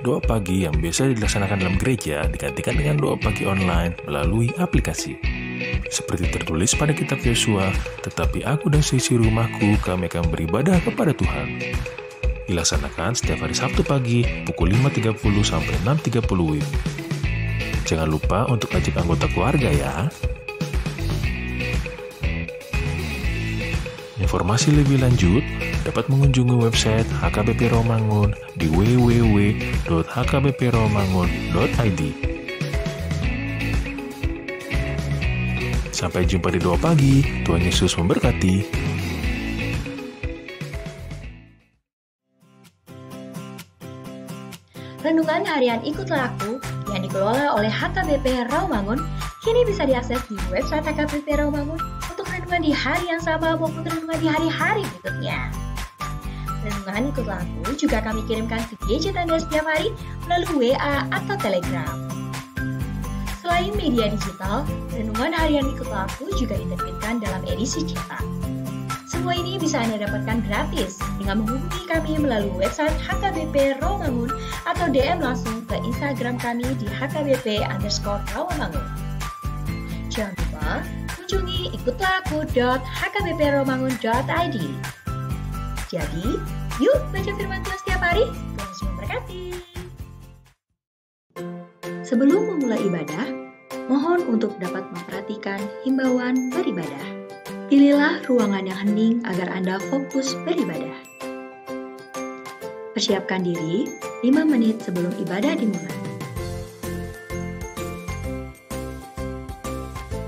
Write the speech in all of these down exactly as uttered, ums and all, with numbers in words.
Doa pagi yang biasa dilaksanakan dalam gereja digantikan dengan doa pagi online melalui aplikasi. Seperti tertulis pada kitab Yosua, "Tetapi aku dan seisi rumahku, kami akan beribadah kepada Tuhan." Dilaksanakan setiap hari Sabtu pagi pukul lima tiga puluh sampai enam tiga puluh W I B. Jangan lupa untuk ajak anggota keluarga ya. Informasi lebih lanjut dapat mengunjungi website H K B P Rawamangun di w w w dot h k b p rawamangun dot i d. Sampai jumpa di Doa Pagi. Tuhan Yesus memberkati. Renungan Harian Ikutlah Aku yang dikelola oleh H K B P Rawamangun kini bisa diakses di website H K B P Rawamangun untuk renungan di hari yang sama maupun renungan di hari-hari berikutnya. Renungan Ikutlah Aku juga kami kirimkan ke gadget Anda setiap hari melalui W A atau Telegram. Selain media digital, Renungan Harian Ikutlah Aku juga diterbitkan dalam edisi cetak. Semua ini bisa Anda dapatkan gratis dengan menghubungi kami melalui website H K B P Rawamangun atau D M langsung ke Instagram kami di H K B P underscore Rawamangun. Jangan lupa kunjungi ikutlah aku dot h k b p rawamangun dot i d. Jadi, yuk baca firman Tuhan setiap hari. Tuhan Yesus memberkati. Sebelum memulai ibadah, mohon untuk dapat memperhatikan himbauan beribadah. Pilihlah ruangan yang hening agar Anda fokus beribadah. Persiapkan diri lima menit sebelum ibadah dimulai.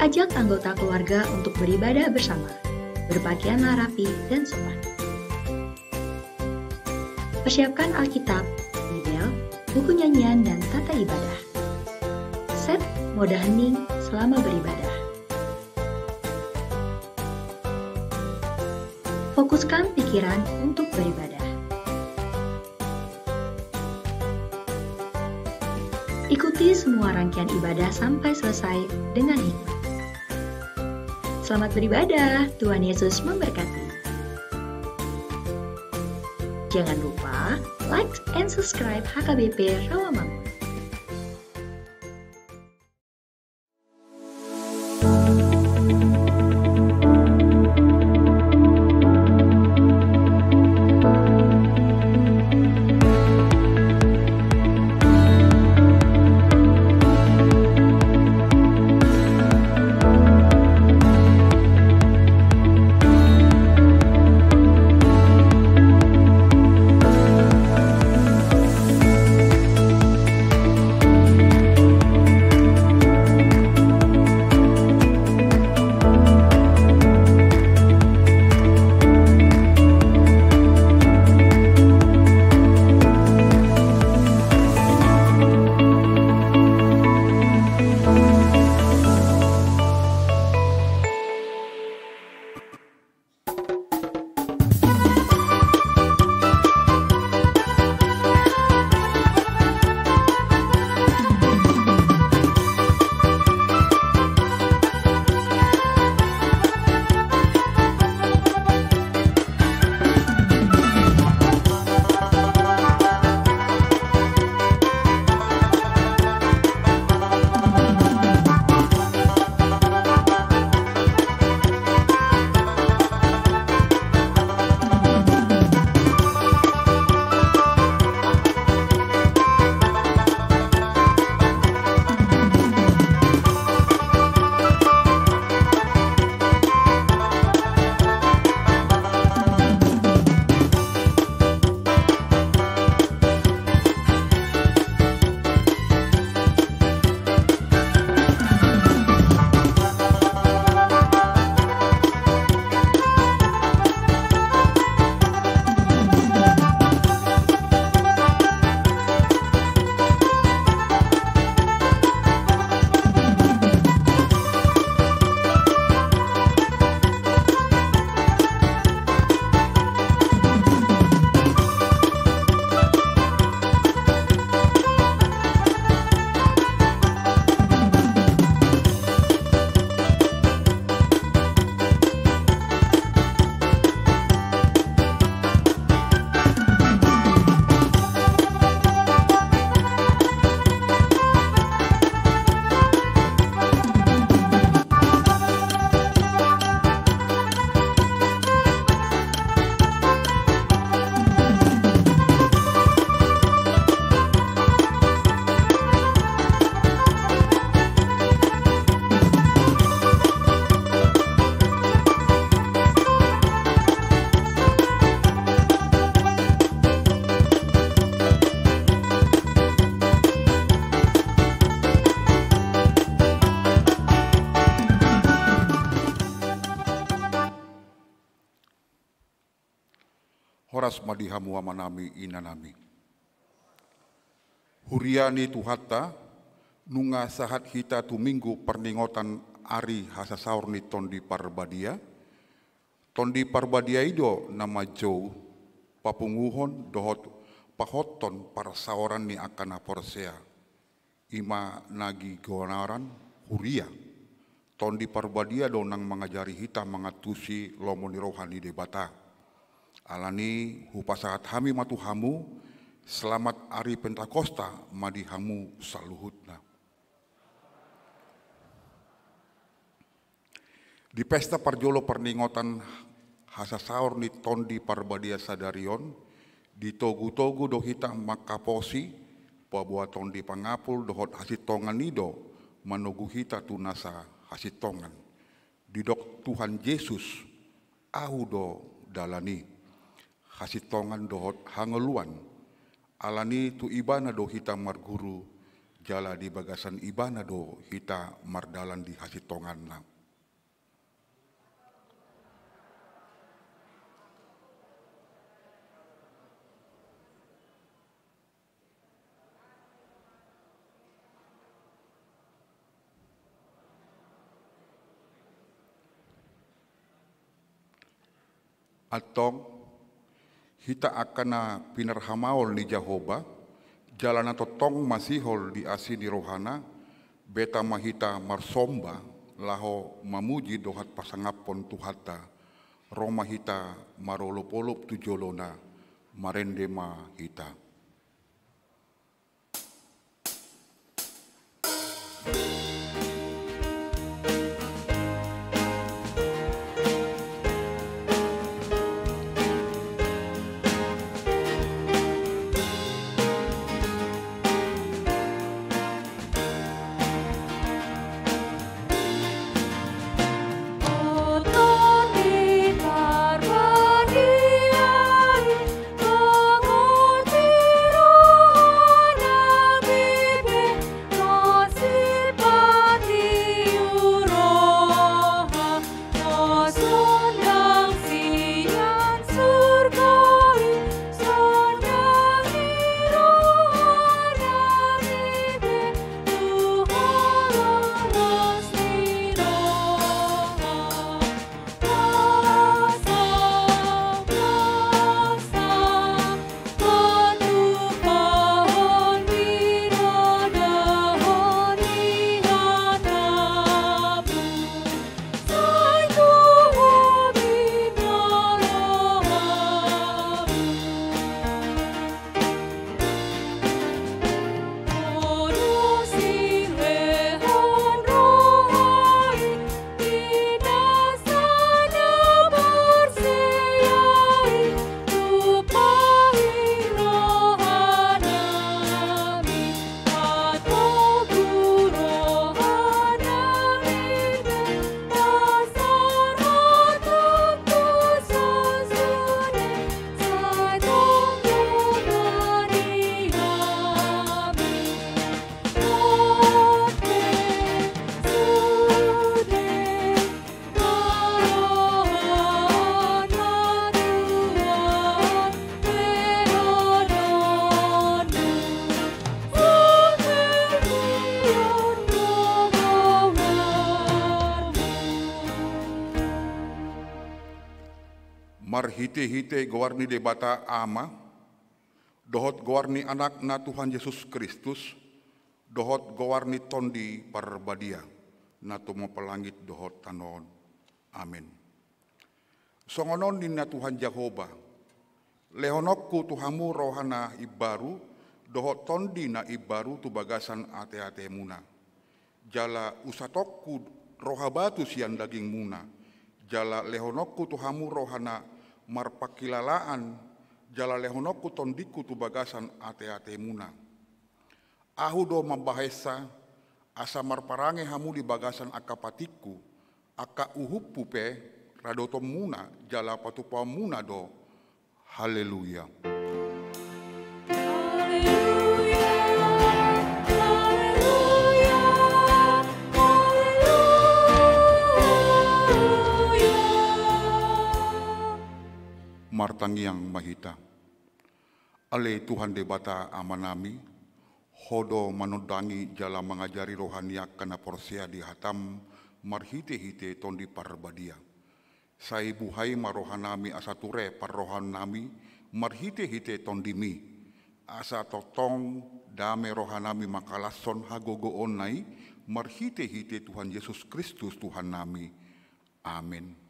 Ajak anggota keluarga untuk beribadah bersama. Berpakaianlah rapi dan sopan. Persiapkan Alkitab, Bibel, buku nyanyian, dan tata ibadah. Set mode hening selama beribadah. Fokuskan pikiran untuk beribadah. Ikuti semua rangkaian ibadah sampai selesai dengan hikmat. Selamat beribadah, Tuhan Yesus memberkati. Jangan lupa like and subscribe H K B P Rawamangun. Horas ma di hamu amanami, inanami. Huria ni Tuhanta, nunga sahat hita tu Minggu parningotan ari hasasaor ni Tondi Parbadia. Tondi Parbadia i do na manjou papunguhon dohot pahothon parsaoran ni angka na porsea. I ma na gigonaran huria. Tondi Parbadia do nang mangajari hita mangantusi lomo ni roha ni Debata. Alani hupasahat hami ma tu hamu, selamat ari Pentakosta ma di hamu saluhutna. Di pesta parjolo parningotan hasasaor ni Tondi Parbadia sadari on, ditogutogu do hita mangkaposi paboa Tondi Pangapul dohot hasintongan i do manogu hita tu nasa hasintongan. Didok Tuhan Jesus, Ahu do dalan i, hasintongan dohot hangoluan. Alani tu Ibana do hita marguru, jala di bagasan Ibana do hita mardalan di hasintonganna. Antong, hita angka na pinarhamaol ni Jahowa, jala na tongtong masihol di asi ni rohana, beta ma hita marsomba, laho mamuji dohot pasangaphon Tuhanta, ro ma hita marolopolop tu jolona, marende ma hita. Marhitehite goar ni Debata Ama, dohot goar ni Anakna Tuhan Jesus Kristus, dohot goar ni Tondi Parbadia, na tumompa langit dohot tano on. Amen. Songon on ninna Tuhan Jahowa, lehononku tu hamu roha na imbaru, dohot tondi na imbaru tu bagasan ateatemuna. Jala usatonku roha batu sian dagingmuna, jala lehononku tu hamu roha na marpangkilalaan, jala lehononku tondingku tu bagasan ateatemuna. Ahu do mambahensa, asa marparange hamu di bagasan angka patikku, angka uhumhu pe radotonmuna jala patupaonmuna do. Haleluya. Marta Martangiang ma hita. Ale Tuhan Debata Amanami, Ho do manondangi jala mangajari roha ni angka na porsea di hataM marhite-hite Tondi Parbadia. Sai buhai ma rohanami asa ture parrohaonnami marhite-hite TondiMi, asa tongtong dame rohanami mangkalashon hagogoonna i marhite-hite Tuhan Jesus Kristus Tuhannami. Amen.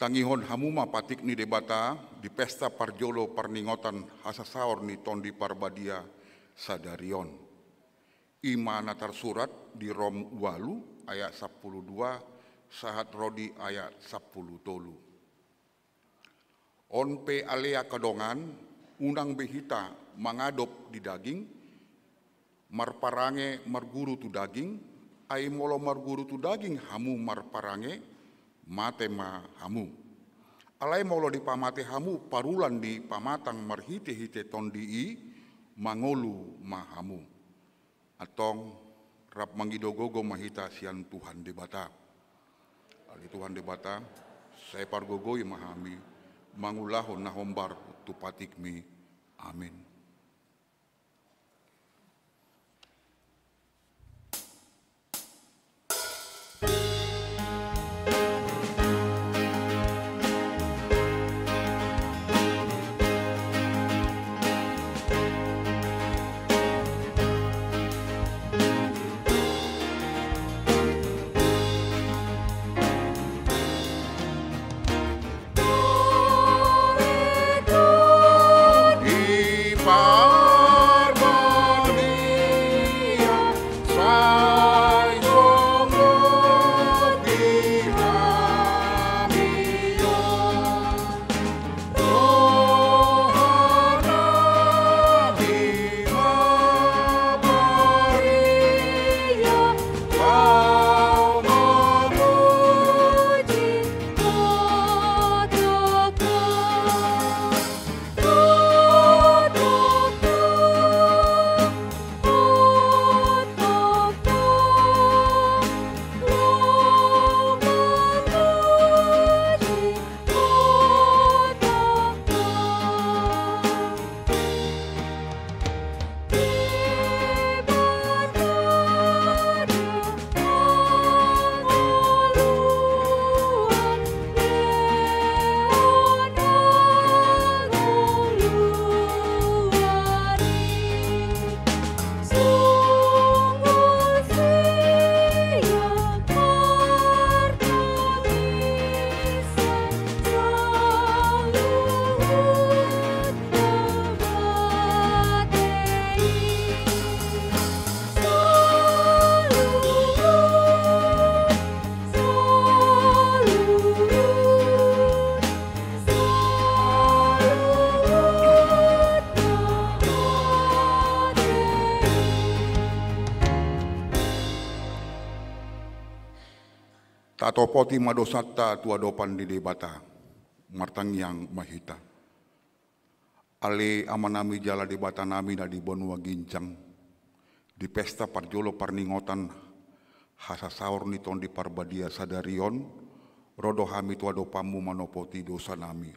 Tangihon hamu ma patik ni Debata di pesta parjolo parningotan hasasaor ni Tondi Parbadia sadari on. I ma na tarsurat di Rom ualu ayat sampulu dua sahat ro di ayat sampulu tolu. On pe ale angka dongan, unang be hita mangadop di daging, marparange marguru tu daging, ai molo marguru tu daging hamu marparange, mate ma hamu. Alai molo dipamate hamu parulan ni pamatang marhite-hite Tondi i, mangolu ma hamu. Antong, rap mangido gogo ma hita sian Tuhan Debata. Ale Tuhan Debata, sai pargogoi ma hami mangulahon na hombar tu patikMi. Amen. Tatopoti ma dosanta tu adopan ni Debata. Martangiang ma hita. Ale Amanami jala Debatanami na di banua ginjang, di pesta parjolo parningotan hasasaor ni Tondi Parbadia sadari on, ro do hami tu adopanmu manopoti dosanami.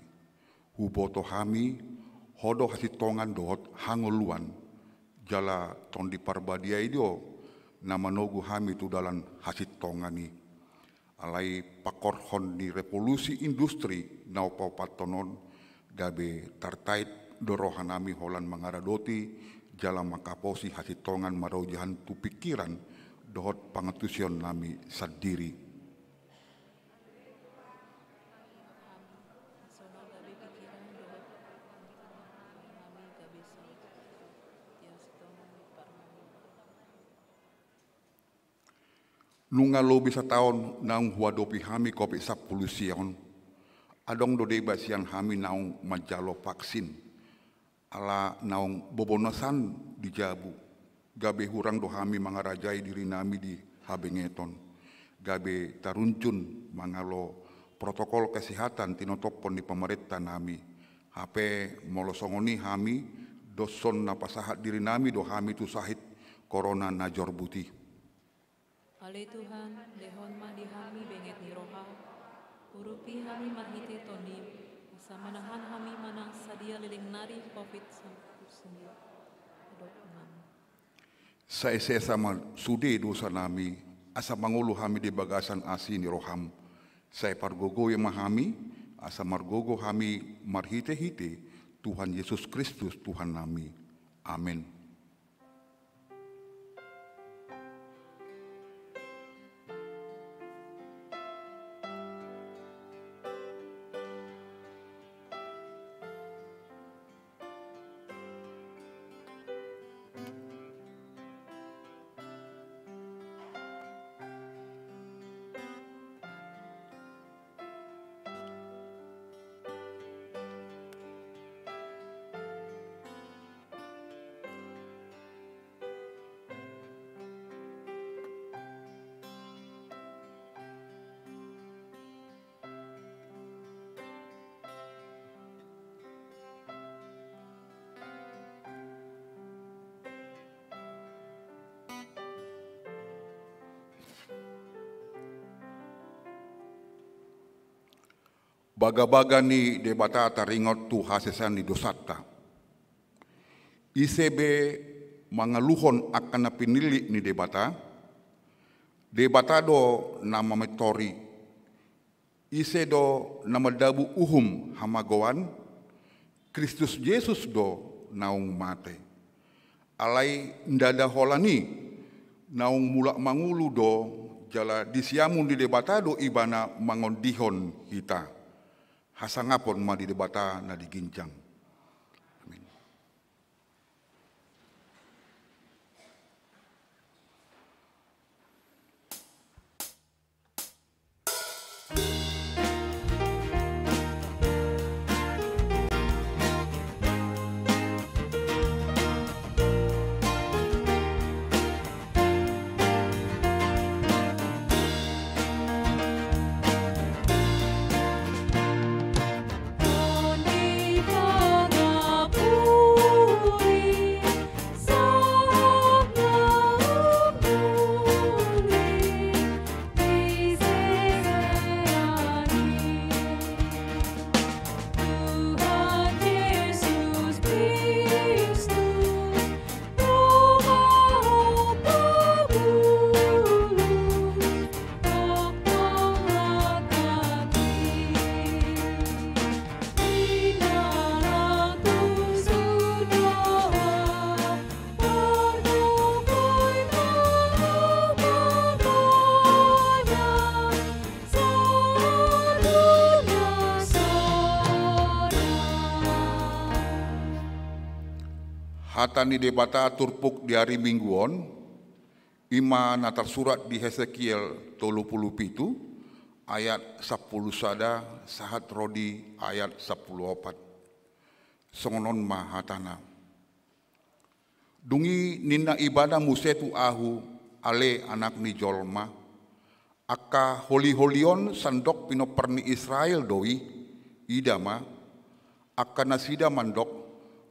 Huboto hami, Ho do hasintongan dohot hangoluan, jala Tondi Parbadia i do na manogu hami tu dalan hasintongan i. Alai pangkorhon ni revolusi industri na paopathon on, gabe tartait do rohanami holan mangaradoti jala mangkaposi hasintongan marojahan tu pingkiran dohot pangantusionnami sandiri. Nunga lobi sataon naung huadopi hami covid sampulu sia on. Adong do deba sian hami naung manjalo vaksin, ala naung bobonasan di jabu, gabe hurang do hami mangarajai dirinami di habengeton, gabe tarunjun mangalo protokol kesehatan tinotophon ni pamarentanami. Hape molo songon i hami, doshon na pasahat dirinami do hami tu sahit korona na jorbut i. Ale Tuhan, lehon ma di hami benget ni roha, urupi hami marhite Tondim, asa manahan hami manang sadia leleng nari covid sampulu sia. Adop ngam. Sai sesa ma sude dosanami, asa mangolu hami di bagasan asi ni roham. Sai pargogoi ma hami, asa margogo hami marhitehite Tuhan Yesus Kristus Tuhannami. Amen. Bagabaga ni Debata taringot tu hasesaan ni dosanta. Ise be mangaluhon angka na pinillit ni Debata, Debata do na mamintori. Ise do na mandabu uhum hamagoan? Kristus Jesus do naung mate. Alai ndada holan i, naung mulak mangolu do, jala di siamun ni Debata do Ibana mangondihon hita. Hasangapon ma di Debata na di ginjang. Amin. Hata ni Debata turpuk di ari Minggu on, i ma na tarsurat di Hesekiel tolu pulu pitu, ayat sampulu sada, sahat ro di ayat sampulu opat. Songon on ma hatana. Dung i ninna Ibana muse tu ahu, ale anak ni jolma, Angka holiholi on sandok pinompar ni Israel do i. Ida ma, angka nasida mandok,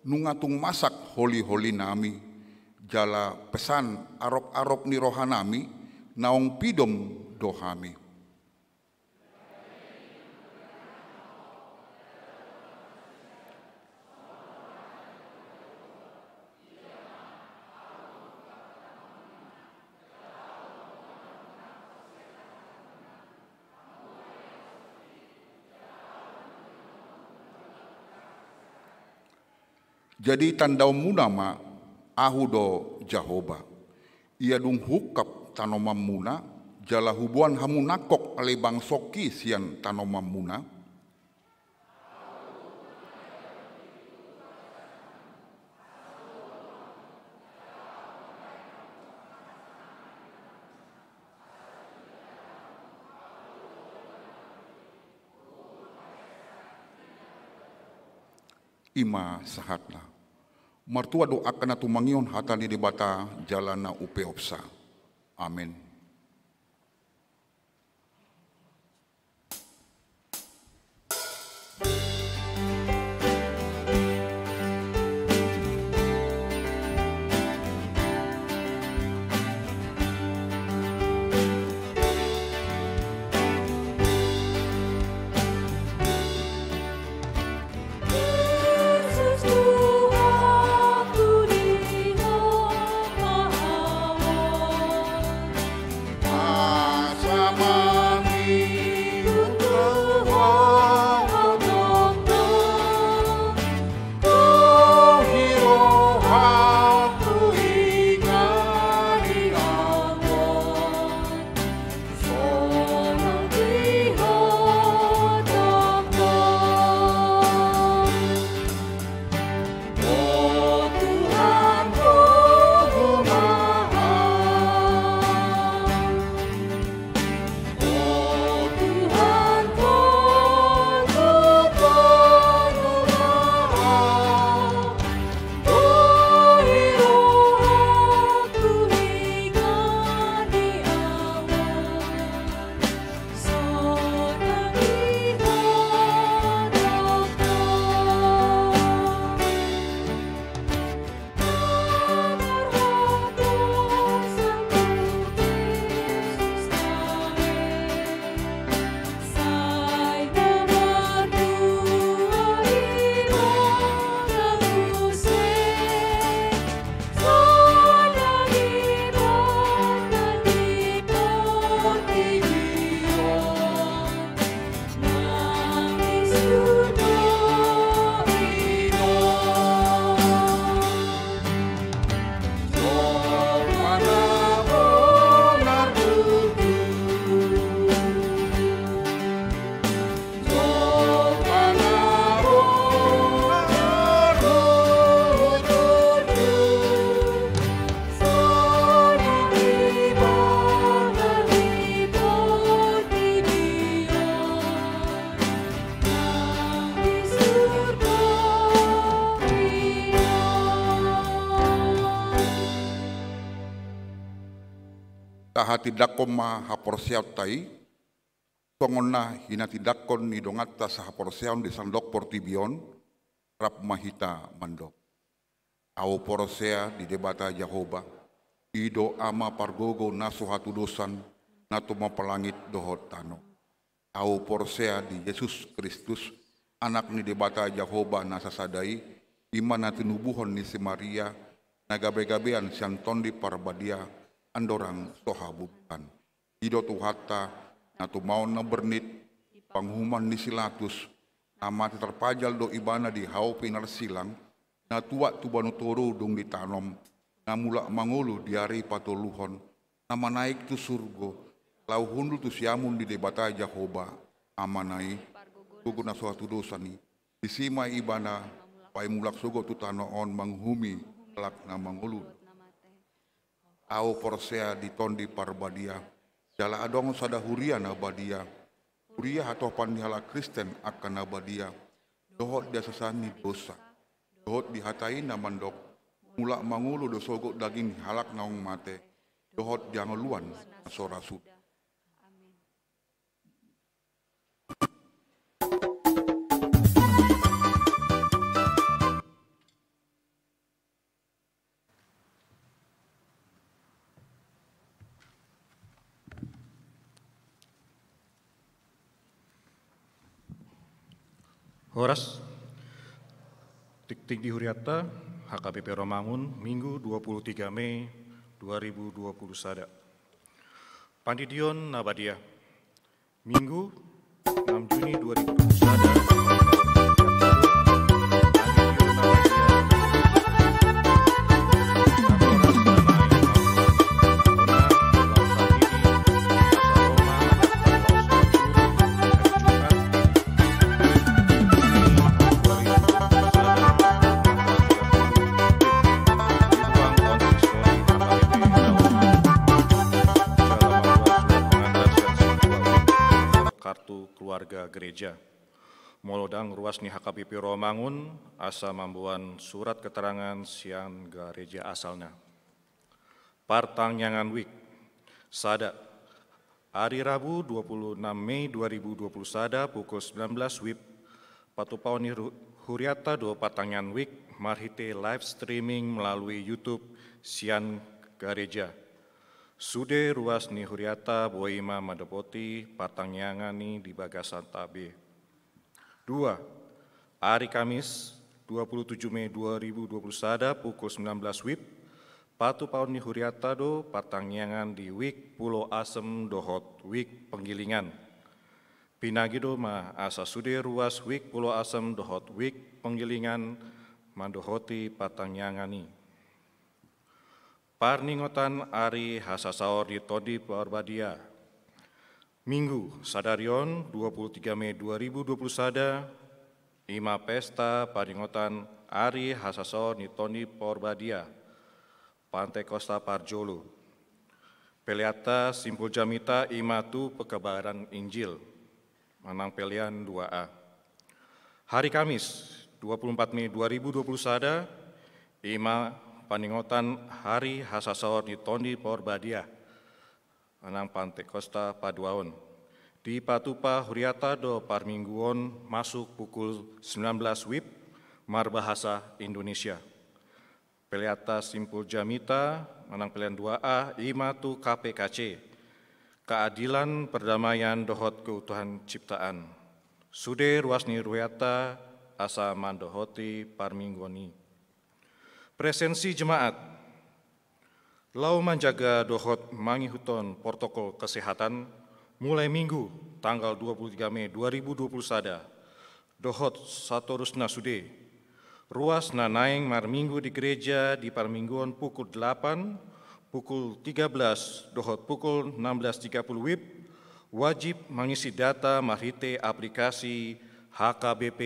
nunga tung masak holiholinami, jala pesan aroparop ni rohanami, naung pidom do hami. Jadi tandaonmuna ma, Ahu do Jahowa. Ia dung huungkap tanomanmuna, jala huboan hamu nangkok ale bangsongki sian tanomanmuna. I ma sahatna. Martua do angka na tumangihon hata ni Debata jala na upeopsa. Amen. Tahatindangkon ma haporseaonta i, songon na hinatindangkon ni donganta sahaporseaon di sandok portibi on, rap ma hita mandok. Ahu porsea di Debata Jahowa, i do Ama pargogo na so hatudosan, na tumompa langit dohot tano. Ahu porsea di Jesus Kristus, Anak ni Debata Jahowa na sasada i, i ma na tinubuhon ni si Maria, na gabegabean sian Tondi Parbadia, andorang so habubuhan. I do Tuhanta, na tumaon na bernit, panguhuman ni si Latus, na mate tarpajal do ibana di hau pinarsilang, na tuat tu banua toru dung ditanom, na mulak mangolu di ari patoluhon, na manaek tu surgo, laho hundul tu siamun ni Debata Jahowa, Amana i, gogo na so hatudosan i, disi ma ibana, paimulak sogot tu tano on manguhumi halak na mangolu. Ahu porsea di Tondi Parbadia, jala adong sada huria na badia, huria hatopan ni halak Kristen angka na badia, dohot di hasesaan ni dosa, dohot di hata i na mandok, mulak mangolu do sogot daging ni halak naung mate, dohot di hangoluan na so ra suda. Horas. Tingting di hurianta, H K B P Rawamangun, Minggu dua puluh tiga Mei dua ribu dua puluh sada. Pandidion na badia. Minggu, enam Juni dua ribu dua puluh sada. Kartu keluarga gereja. Molo ndang ruas ni H K B P Rawamangun, asa mamboan surat keterangan sian gareja asalna. Partangiangan wijk. Sada. Ari Rabu dua puluh enam Mei dua ribu dua puluh sada pukul sembilan belas wib, patupaon ni ru-, hurianta do partangiangan wijk marhite live streaming melalui YouTube sian gareja. Sude ruas ni hurianta boi ma mandapoti partangiangan i di bagasan tab. Dua. Ari Kamis, dua puluh tujuh Mei dua ribu dua puluh sada pukul sembilan belas wib, patupaon ni hurianta do partangiangan di Wijk Pulo Asem dohot Wijk Penggilingan. Pinangido ma asa sude ruas Wijk Pulo Asem dohot Wijk Penggilingan mandohoti partangiangan i. Parningotan Ari Hasasaor ni Tondi Parbadia. Minggu, sadari on, dua puluh tiga Mei dua ribu dua puluh sada, i ma pesta parningotan Ari Hasasaor ni Tondi Parbadia, Pantekosta parjolo. Peleanta simpul jamita i ma tu pekabaran Injil. Manang pelean dua A. Hari Kamis, dua puluh empat Mei dua ribu dua puluh sada, i ma parningotan Hari Hasasaor ni Tondi Parbadia, manang Pantekosta paduahon. Dipatupa hurianta do parmingguon masuk pukul sembilan belas wib marbahasa Indonesia. Peleanta simpul jamita, manang pelean dua A, i ma tu K P K C, Keadilan, Perdamaian dohot Keutuhan Ciptaan. Sude ruas ni hurianta asa mandohoti parmingguon i. Presensi jemaat. Laho manjaga dohot mangihuthon protokol kesehatan, mulai Minggu tanggal dua puluh tiga Mei dua ribu dua puluh sada, dohot satorusna sude. Ruas na naeng marminggu di gereja di parmingguon pukul delapan, pukul tiga belas, dohot pukul enam belas tiga puluh wib, wajib mangisi data marhite aplikasi H K B P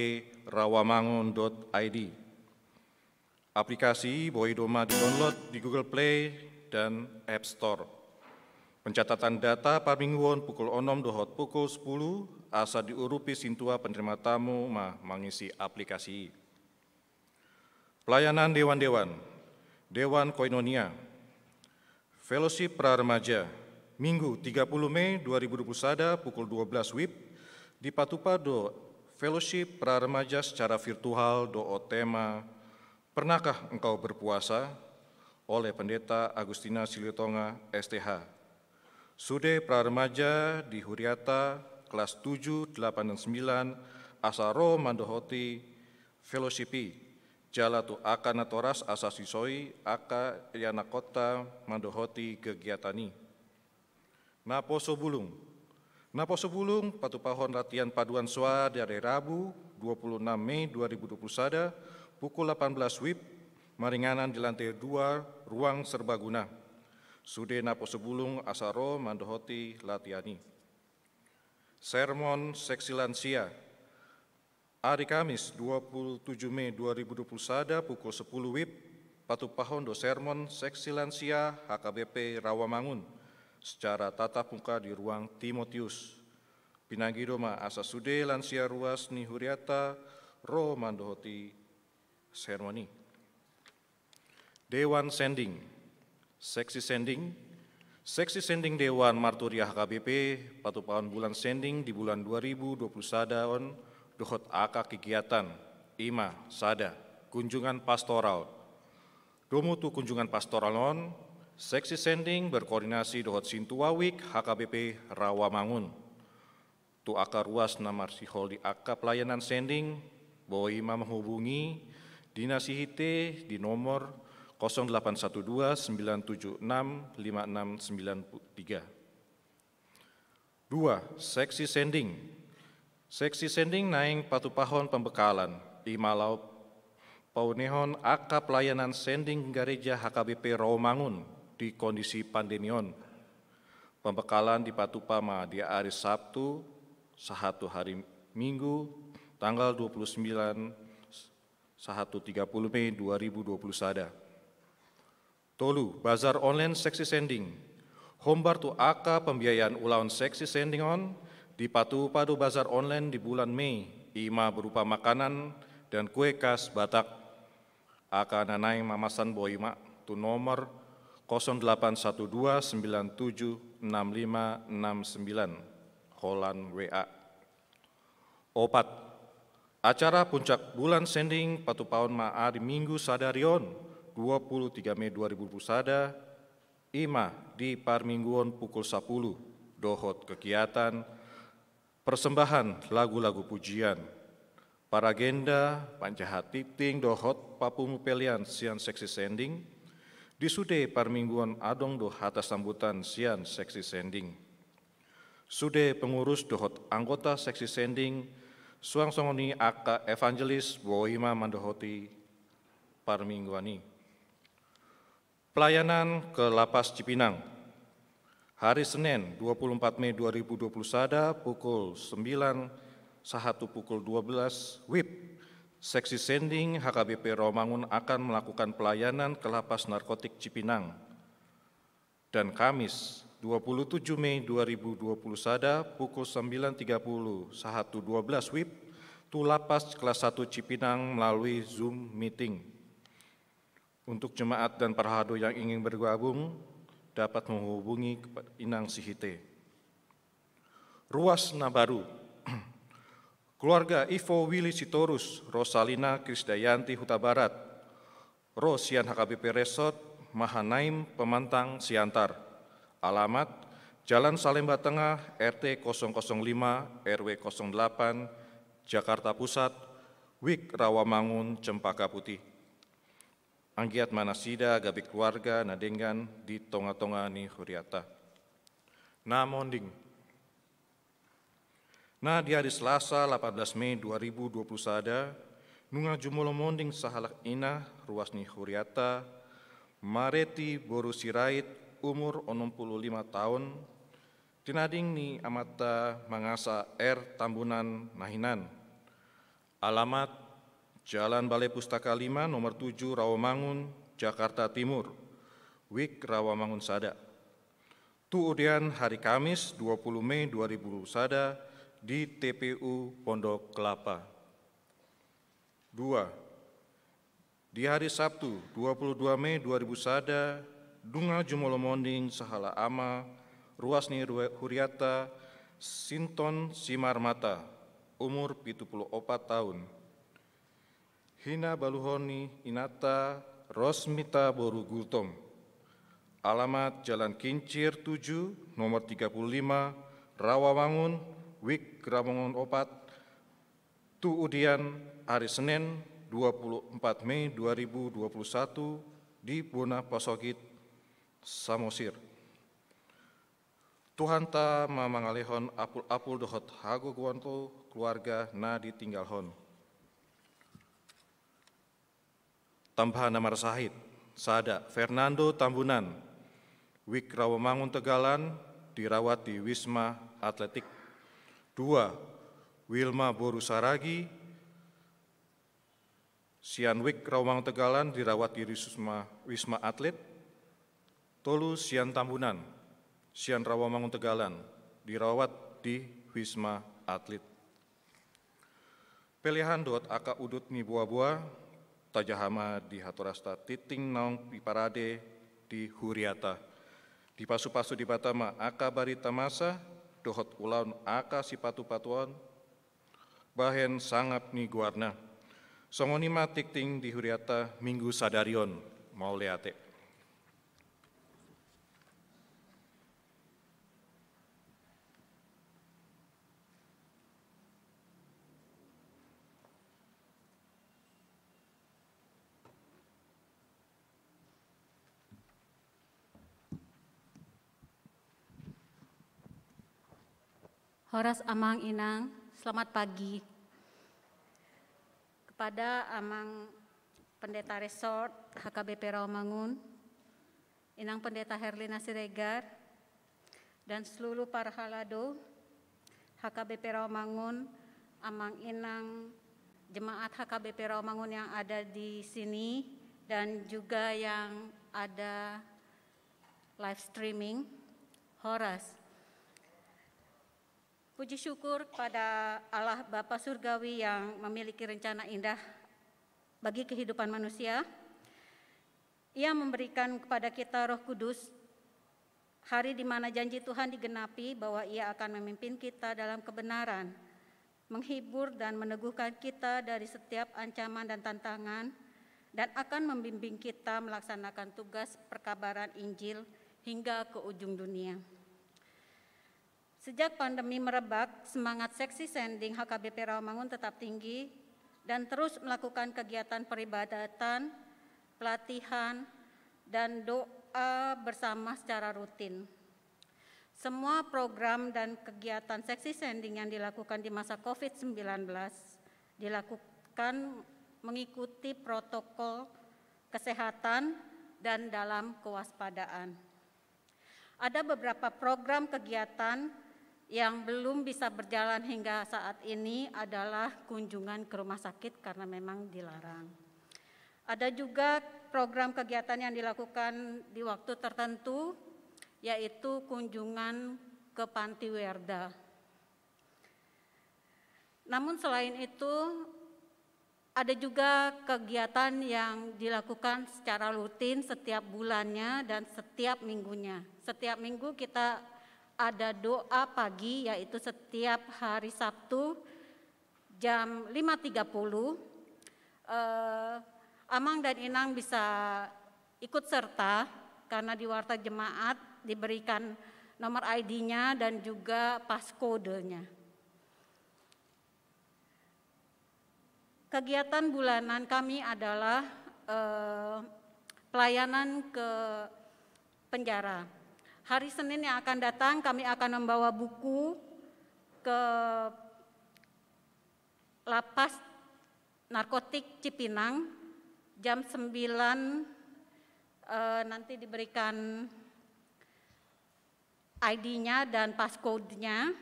Rawamangun dot I D. Aplikasi i boi do ma di-download di Google Play dan App Store. Pencatatan data parmingguon pukul onom dohot pukul sepuluh, asa diurupi sintua penerima tamu ma mangisi aplikasi i. Pelayanan dewan-dewan. Dewan Koinonia. Fellowship Pra Remaja. Minggu, tiga puluh Mei dua ribu dua puluh sada, pukul dua belas wib, dipatupa do Fellowship Pra Remaja secara virtual dohot tema Pernahkah Engkau Berpuasa? Oleh Pendeta Agustina Silitonga, S T H. Sude pra remaja di huriata kelas tujuh, delapan, dan sembilan asa ro mandohoti fellowship i, jala tu angka natoras asa sisoi angka ianakhonta mandohoti kegiatan i. Naposo bulung. Naposo bulung patupahon latihan paduan soara di ari Rabu, dua puluh enam Mei dua ribu dua puluh sada, pukul delapan belas wib, maringanan di lantai dua ruang serbaguna. Sude naposo bulung asa ro mandohoti latihan i. Sermon seksi lansia. Ari Kamis, dua puluh tujuh Mei dua ribu dua puluh sada, pukul sepuluh wib, patupahon do sermon seksi lansia H K B P Rawamangun secara tatap muka di ruang Timotius. Pinangido ma asa sude lansia ruas ni huriata ro mandohoti sermon i. Dewan Sending. Seksi Sending. Seksi Sending Dewan Marturia H K B P patupahon bulan Sending di bulan dua ribu dua puluh sada on dohot angka kegiatan, i ma, sada, kunjungan pastoral. Domu tu kunjungan pastoral on, Seksi Sending berkoordinasi dohot sintua wijk H K B P Rawamangun. Tu angka ruas na marsihol di angka pelayanan sending, Boi ma menghubungi Dinas I H T di nomor kosong delapan satu dua sembilan tujuh enam lima enam sembilan tiga. Dua, seksi sending. Seksi sending naeng patupahon pembekalan, i ma laho paunehon angka pelayanan sending gareja H K B P Rawamangun di kondisi pandemi on. Pembekalan dipatupa ma di ari Sabtu, sahat tu hari Minggu, tanggal dua puluh sembilan sahat tu tiga puluh Mei dua ribu dua puluh sada. Tolu, bazar online seksi sending. Hombar tu angka pembiayaan ulaon seksi sending on, dipatupa do bazar online di bulan Mei, i ma berupa makanan dan kue khas Batak. Angka na naeng mamasan boi ma tu nomor kosong delapan satu dua sembilan tujuh enam lima enam sembilan, holan W A. Opat, acara puncak bulan sending patupahon ma ari Minggu sadari on, dua puluh tiga Mei dua ribu dua puluh sada, i ma di parmingguon pukul sapuluh, dohot kegiatan persembahan lagu-lagu pujian. Paragenda, panjaha tingting dohot papungu pelean sian seksi sending, di sude parmingguon adong do hata sambutan sian seksi sending. Sude pengurus dohot anggota seksi sending, suang songon i angka evangelis boi ma mandohoti parmingguan i. Pelayanan ke Lapas Cipinang. Hari Senin, dua puluh empat Mei dua ribu dua puluh sada, pukul sembilan sahat tu pukul dua belas W I B, seksi sending H K B P Rawamangun akan melakukan pelayanan ke Lapas Narkotik Cipinang. Dan Kamis, dua puluh tujuh Mei dua ribu dua puluh sada, pukul sembilan tiga puluh sahat tu dua belas W I B, tu Lapas Kelas satu Cipinang melalui Zoom Meeting. Untuk jemaat dan parhalado yang ingin bergabung, dapat menghubungi kepa-, Inang Sihite. Ruas na baru. Keluarga Ivo Willy Sitorus, Rosalina Krisdayanti Hutabarat, ro sian H K B P Resort Mahanaim Pemantang Siantar. Alamat, Jalan Salemba Tengah, R T kosong kosong lima, R W kosong delapan, Jakarta Pusat, W I B Rawamangun Cempaka Putih. Anggiat ma nasida gabe keluarga na denggan di tonga-tonga ni huriata. Na monding. Na di ari Selasa, delapan belas Mei dua ribu dua puluh sada, nunga jumolo monding sahalak ina ruas ni huriata, Mareti boru Sirait, umur onom puluh lima taon, tinading ni amanta Mangasa R Tambunan na hinan. Alamat, Jalan Balai Pustaka lima, nomor tujuh, Rawamangun, Jakarta Timur. W I B Rawamangun sada. Tu udean hari Kamis, dua puluh Mei dua ribu sada, di T P U Pondok Kelapa. Dua. Di hari Sabtu, dua puluh dua Mei dua ribu sada, nunga jumolo monding sahalak ama ruas ni rue-, huriata Sinton Simarmata, umur pitu puluh opat taon. Hinabaluhon ni inanta Rosmita boru Gultom. Alamat Jalan Kincir tujuh, nomor tiga puluh lima, Rawamangun, W I B Rawamangun opat, tu udean ari Senen, dua puluh empat Mei dua ribu dua puluh satu, di Bona Pasogit, Samosir. Tuhanta ma mangalehon apul-apul dohot hagogoon tu keluarga na ditinggalhon. Tambahan na marsahit, sada, Fernando Tambunan, W I B Rawamangun Tegalan, dirawat di Wisma Atletik. Dua, Wilma boru Saragi, sian W I B Rawamangun Tegalan, dirawat di Wisma, Wisma Atlet. Tolu, sian Tambunan, sian Rawamangun Tegalan, dirawat di Wisma Atlet. Pelehan dohot angka udut ni boaboa, tajaha ma di hatorasta tingting naung diparade di huriata. Dipasupasu Debata ma angka barita masa dohot ulaon angka sipatupatuon bahen sangap ni goarna. Songon i ma tingting di huriata Minggu sadari on. Mauliate. Horas Amang Inang, selamat pagi. Kepada Amang Pendeta Resort H K B P Rawamangun, Inang Pendeta Herlina Siregar, dan seluruh para halado H K B P Rawamangun, Amang Inang jemaat H K B P Rawamangun yang ada di sini dan juga yang ada live streaming. Horas. Puji syukur kepada Allah Bapa Surgawi yang memiliki rencana indah bagi kehidupan manusia. Ia memberikan kepada kita Roh Kudus, hari di mana janji Tuhan digenapi bahwa Ia akan memimpin kita dalam kebenaran, menghibur dan meneguhkan kita dari setiap ancaman dan tantangan, dan akan membimbing kita melaksanakan tugas perkabaran Injil hingga ke ujung dunia. Sejak pandemi merebak, semangat seksi sending H K B P Rawamangun tetap tinggi dan terus melakukan kegiatan peribadatan, pelatihan, dan doa bersama secara rutin. Semua program dan kegiatan seksi sending yang dilakukan di masa covid sembilan belas dilakukan mengikuti protokol kesehatan dan dalam kewaspadaan. Ada beberapa program kegiatan yang belum bisa berjalan hingga saat ini adalah kunjungan ke rumah sakit karena memang dilarang. Ada juga program kegiatan yang dilakukan di waktu tertentu, yaitu kunjungan ke panti Werda. Namun selain itu, ada juga kegiatan yang dilakukan secara rutin setiap bulannya dan setiap minggunya. Setiap minggu kita ada doa pagi, yaitu setiap hari Sabtu jam lima tiga puluh. Eh, Amang dan Inang bisa ikut serta karena di warta jemaat diberikan nomor I D-nya dan juga passcode-nya. Kegiatan bulanan kami adalah, eh, pelayanan ke penjara. Hari Senin yang akan datang kami akan membawa buku ke Lapas Narkotik Cipinang jam sembilan, eh, nanti diberikan I D-nya dan passcode-nya.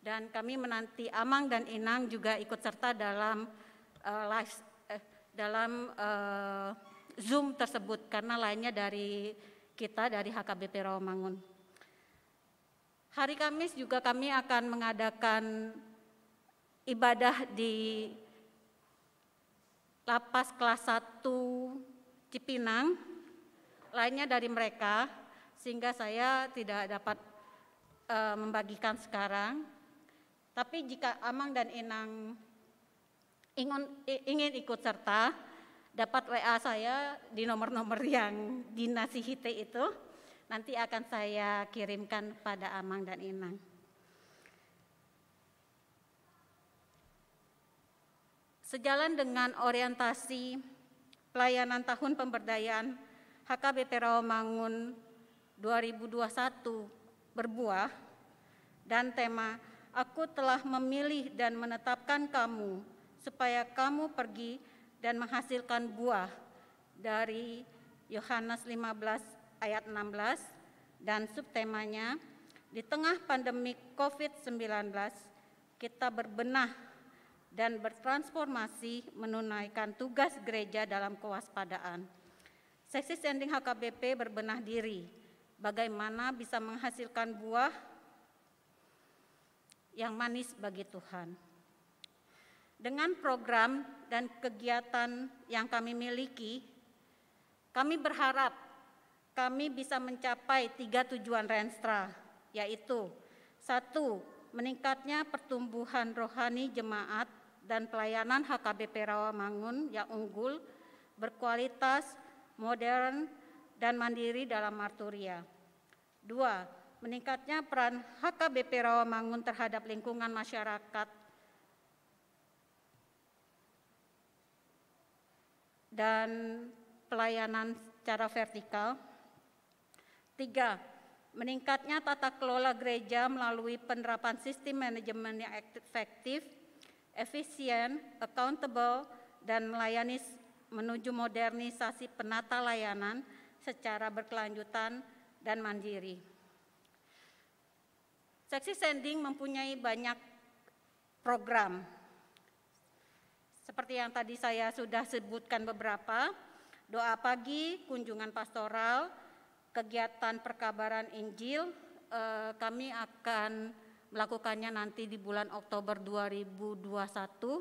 Dan kami menanti Amang dan Inang juga ikut serta dalam, eh, live, eh, dalam, eh, Zoom tersebut karena lainnya dari kita dari H K B P Rawamangun. Hari Kamis juga kami akan mengadakan ibadah di Lapas kelas satu Cipinang, lainnya dari mereka, sehingga saya tidak dapat, eh, membagikan sekarang. Tapi jika Amang dan Inang ingon-, i-, ingin ikut serta, dapat W A saya di nomor-nomor yang di nasihite itu, nanti akan saya kirimkan pada Amang dan Inang. Sejalan dengan orientasi pelayanan tahun pemberdayaan H K B P Rawamangun dua ribu dua puluh satu berbuah dan tema "Aku telah memilih dan menetapkan kamu supaya kamu pergi dan menghasilkan buah" dari Yohanes lima belas ayat enam belas dan subtemanya, "Di tengah pandemi covid sembilan belas, kita berbenah dan bertransformasi menunaikan tugas gereja dalam kewaspadaan." Seksi Sending H K B P berbenah diri, bagaimana bisa menghasilkan buah yang manis bagi Tuhan. Dengan program dan kegiatan yang kami miliki, kami berharap kami bisa mencapai tiga tujuan Renstra, yaitu: satu, meningkatnya pertumbuhan rohani jemaat dan pelayanan H K B P Rawamangun yang unggul, berkualitas, modern, dan mandiri dalam marturia. Dua, meningkatnya peran H K B P Rawamangun terhadap lingkungan masyarakat dan pelayanan secara vertikal. Tiga, Meningkatnya tata kelola gereja melalui penerapan sistem manajemen yang efektif, efisien, accountable, dan melayani s-, menuju modernisasi penata layanan secara berkelanjutan dan mandiri. Seksi sending mempunyai banyak program. Seperti yang tadi saya sudah sebutkan beberapa, doa pagi, kunjungan pastoral, kegiatan perkabaran Injil, eh, kami akan melakukannya nanti di bulan Oktober dua ribu dua puluh satu.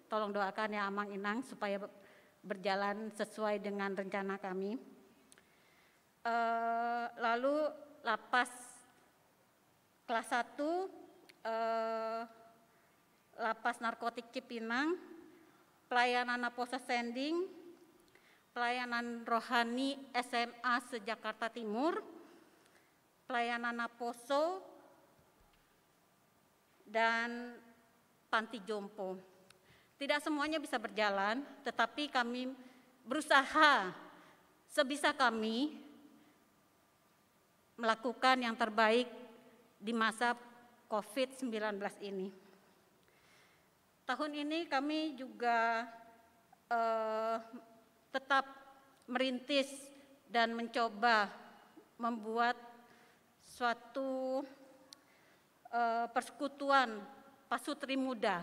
Tolong doakan ya Amang Inang supaya be-, berjalan sesuai dengan rencana kami. Eh, lalu lapas kelas satu, eh, Lapas Narkotik Cipinang, pelayanan naposo sending, pelayanan rohani S M A se-Jakarta Timur, pelayanan naposo, dan panti jompo. Tidak semuanya bisa berjalan, tetapi kami berusaha sebisa kami melakukan yang terbaik di masa covid sembilan belas ini. Tahun ini kami juga, eh, tetap merintis dan mencoba membuat suatu, eh, persekutuan pasutri muda.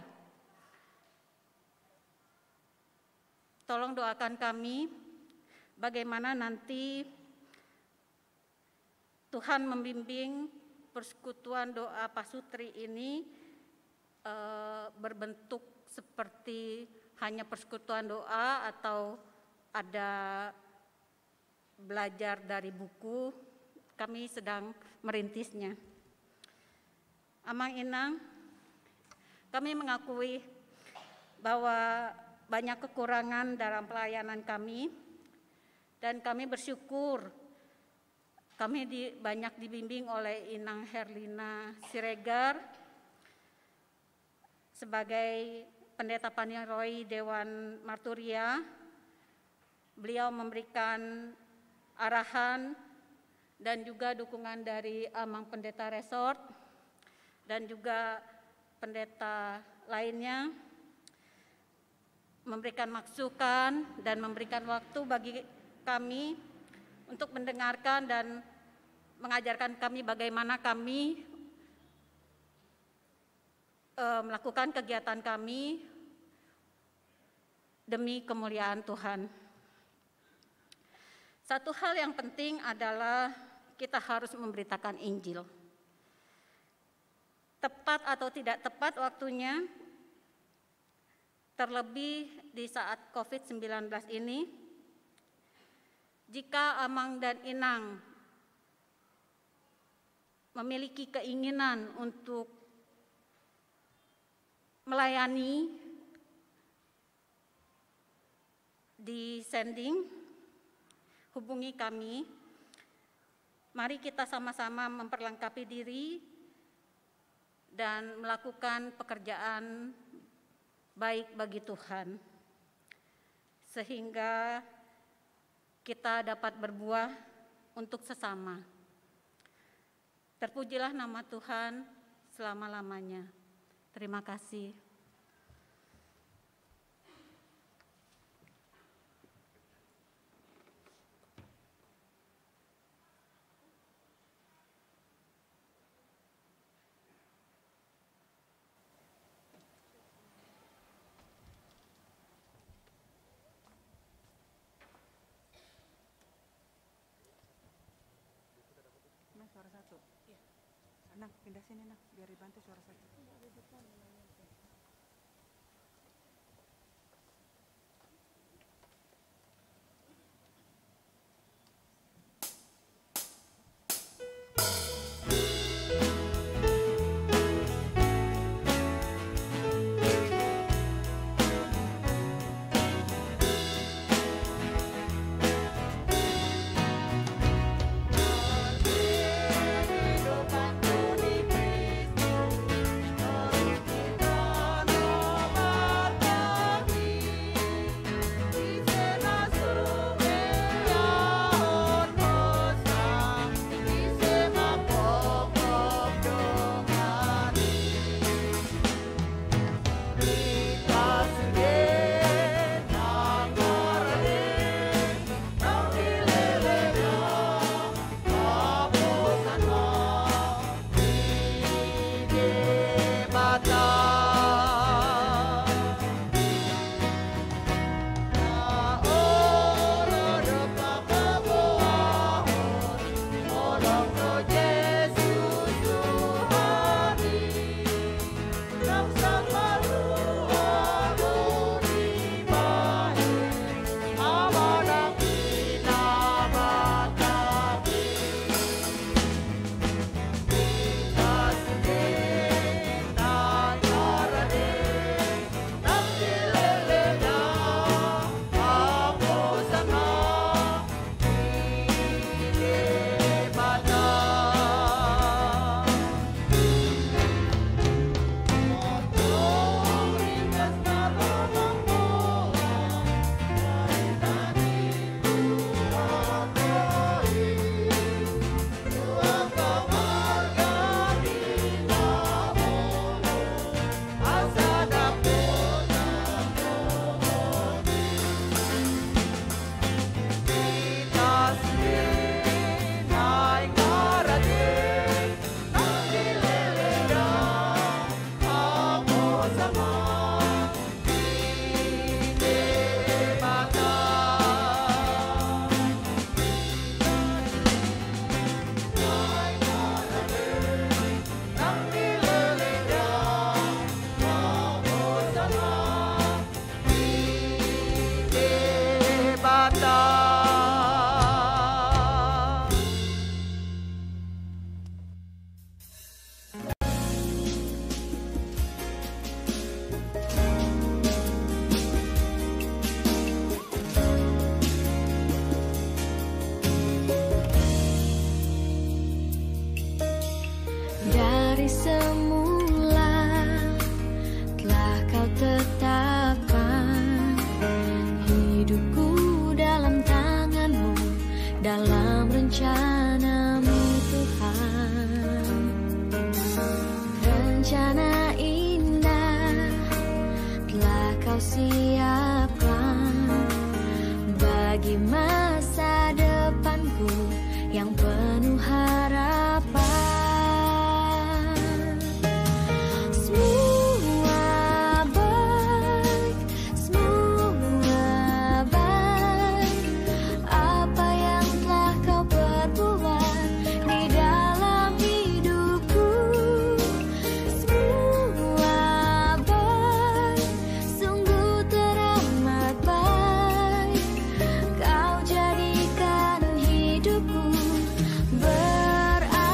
Tolong doakan kami bagaimana nanti Tuhan membimbing persekutuan doa pasutri ini, eh, berbentuk seperti hanya persekutuan doa atau ada belajar dari buku, kami sedang merintisnya. Amang Inang, kami mengakui bahwa banyak kekurangan dalam pelayanan kami, dan kami bersyukur kami di-, banyak dibimbing oleh Inang Herlina Siregar sebagai pendeta panitia Dewan Marturia. Beliau memberikan arahan dan juga dukungan dari Amang Pendeta Resort dan juga pendeta lainnya, memberikan masukan dan memberikan waktu bagi kami untuk mendengarkan dan mengajarkan kami bagaimana kami, eh, melakukan kegiatan kami demi kemuliaan Tuhan. Satu hal yang penting adalah kita harus memberitakan Injil. Tepat atau tidak tepat waktunya, terlebih di saat covid sembilan belas ini, jika Amang dan Inang memiliki keinginan untuk melayani di sending, hubungi kami. Mari kita sama-sama memperlengkapi diri dan melakukan pekerjaan baik bagi Tuhan, sehingga kita dapat berbuah untuk sesama. Terpujilah nama Tuhan selama-lamanya. Terima kasih. Nah, suara satu. Iya. Nang, pindah sini, Nang, biar dibantu suara satu. Semula telah Kau tetapkan hidupku dalam tangan-Mu, dalam rencana-Mu, Tuhan. Rencana indah telah Kau siapkan bagi masa depanku yang penuh harapan. Semua baik, semua baik. Apa yang telah Kau perbuat di dalam hidupku, semua baik, sungguh teramat baik. Kau jadikan hidupku berarti.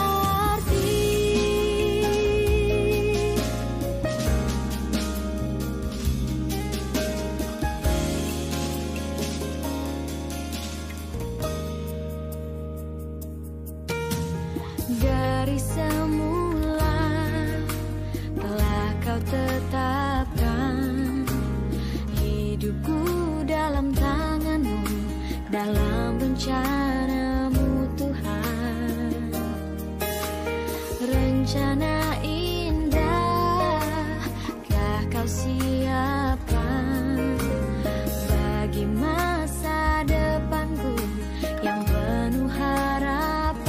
Dari semula telah Kau tetapkan hidupku dalam tangan-Mu, dalam rencana-Mu, Tuhan. Rencana indah telah Kau siapkan bagi masa depanku yang penuh harapan.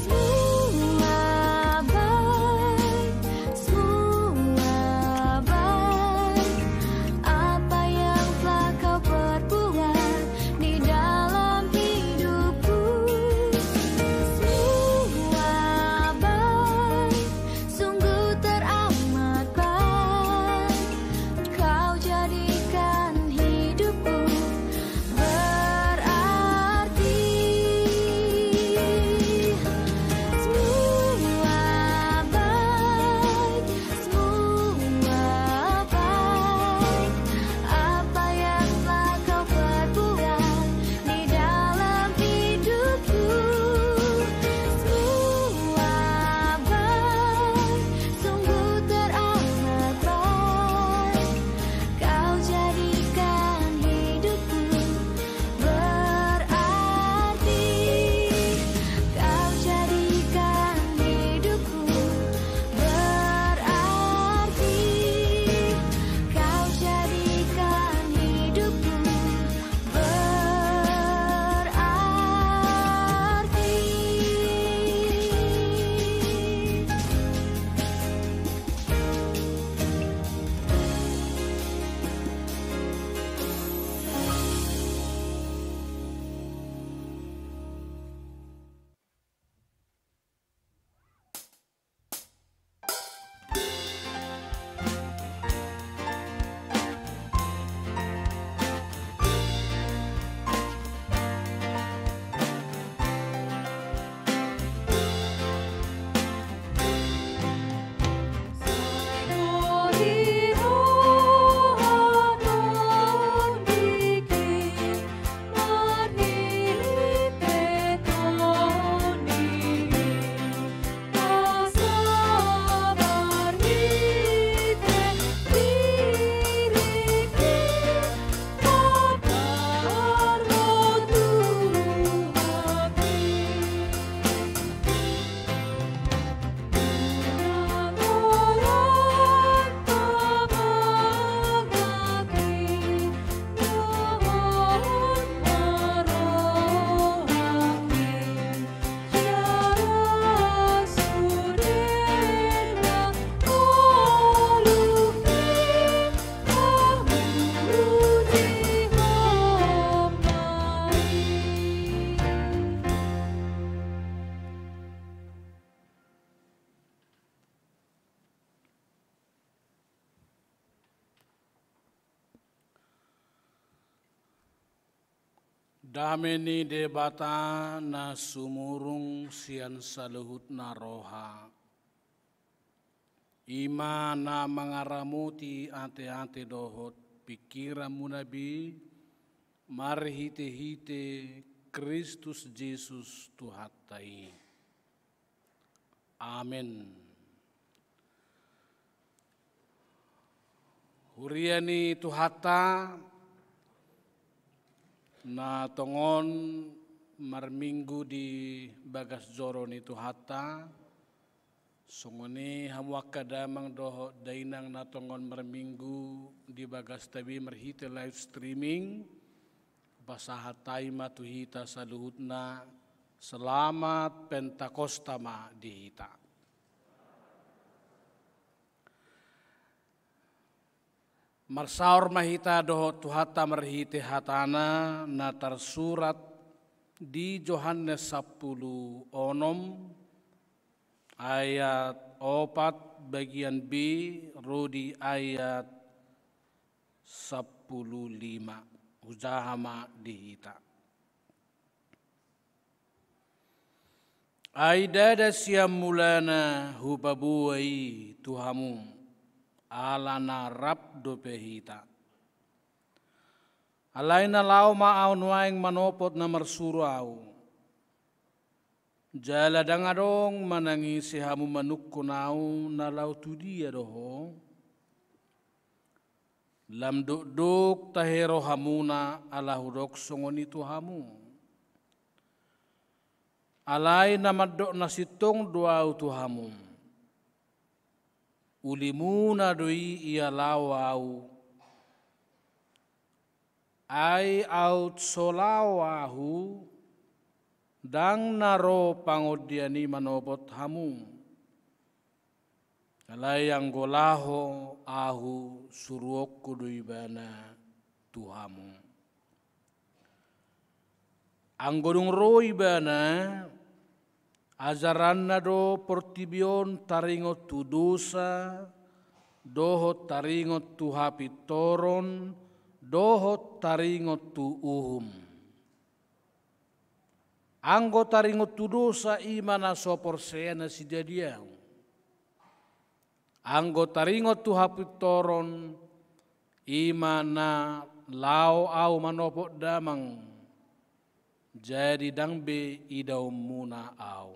Semua baik, semua baik. Apa yang telah Kau perbuat di dalam hidupku, semua baik, sungguh teramat baik. Kau jadikan hidupku berarti. Semua baik, semua baik. Apa yang telah Kau perbuat di dalam hidupku, semua baik, sungguh teramat baik. Kau jadikan hidupku berarti. Kau jadikan hidupku berarti. Kau jadikan hidupku berarti. Dame ni Debata na sumurung sian saluhutna roha, i ma na mangaramoti ateate dohot pingkiranmuna be, marhitehite Kristus Jesus Tuhanta i. Amen. Huria ni Tuhanta, na tongon marminggu di bagas joro ni Tuhanta, songon i hamu angka damang dohot dainang na tongon marminggu di bagasta be marhite live streaming, hupasahat hami ma tu hita saluhutna, selamat Pentakosta ma di hita. Marsaor ma hita dohot Tuhanta marhite hatana na tarsurat di Johannes sampulu onom ayat opat bagian B ro di ayat sampulu lima. Hujaha ma di hita. Ai ndada sian mulana hupaboa i tu hamu, ala na rap dope hita. Alai na laho ma ahu nuaeng manopot na marsuru ahu. Jala ndang adong manang ise hamu manungkun ahu na laho tu dia do ho. Lam dokdok tahe rohamuna ala hudok songon i tu hamu. Alai na mandok na sintong do ahu tu hamu. Ulimuna do i ia laho ahu. Ai aut so laho ahu, ndang na ro pangondian i manopot hamu. Alai anggo laho ahu, suruonku do ibana tu hamu. Anggo dung ro ibana, ajaranna do portibi on taringot tu dosa, dohot taringot tu hapintoron, dohot taringot tu uhum. Anggo taringot tu dosa, i ma na so porsea nasida di ahu. Anggo taringot tu hapintoron, i ma na laho ahu manopot damang, jadi ndang be idaonmuna ahu.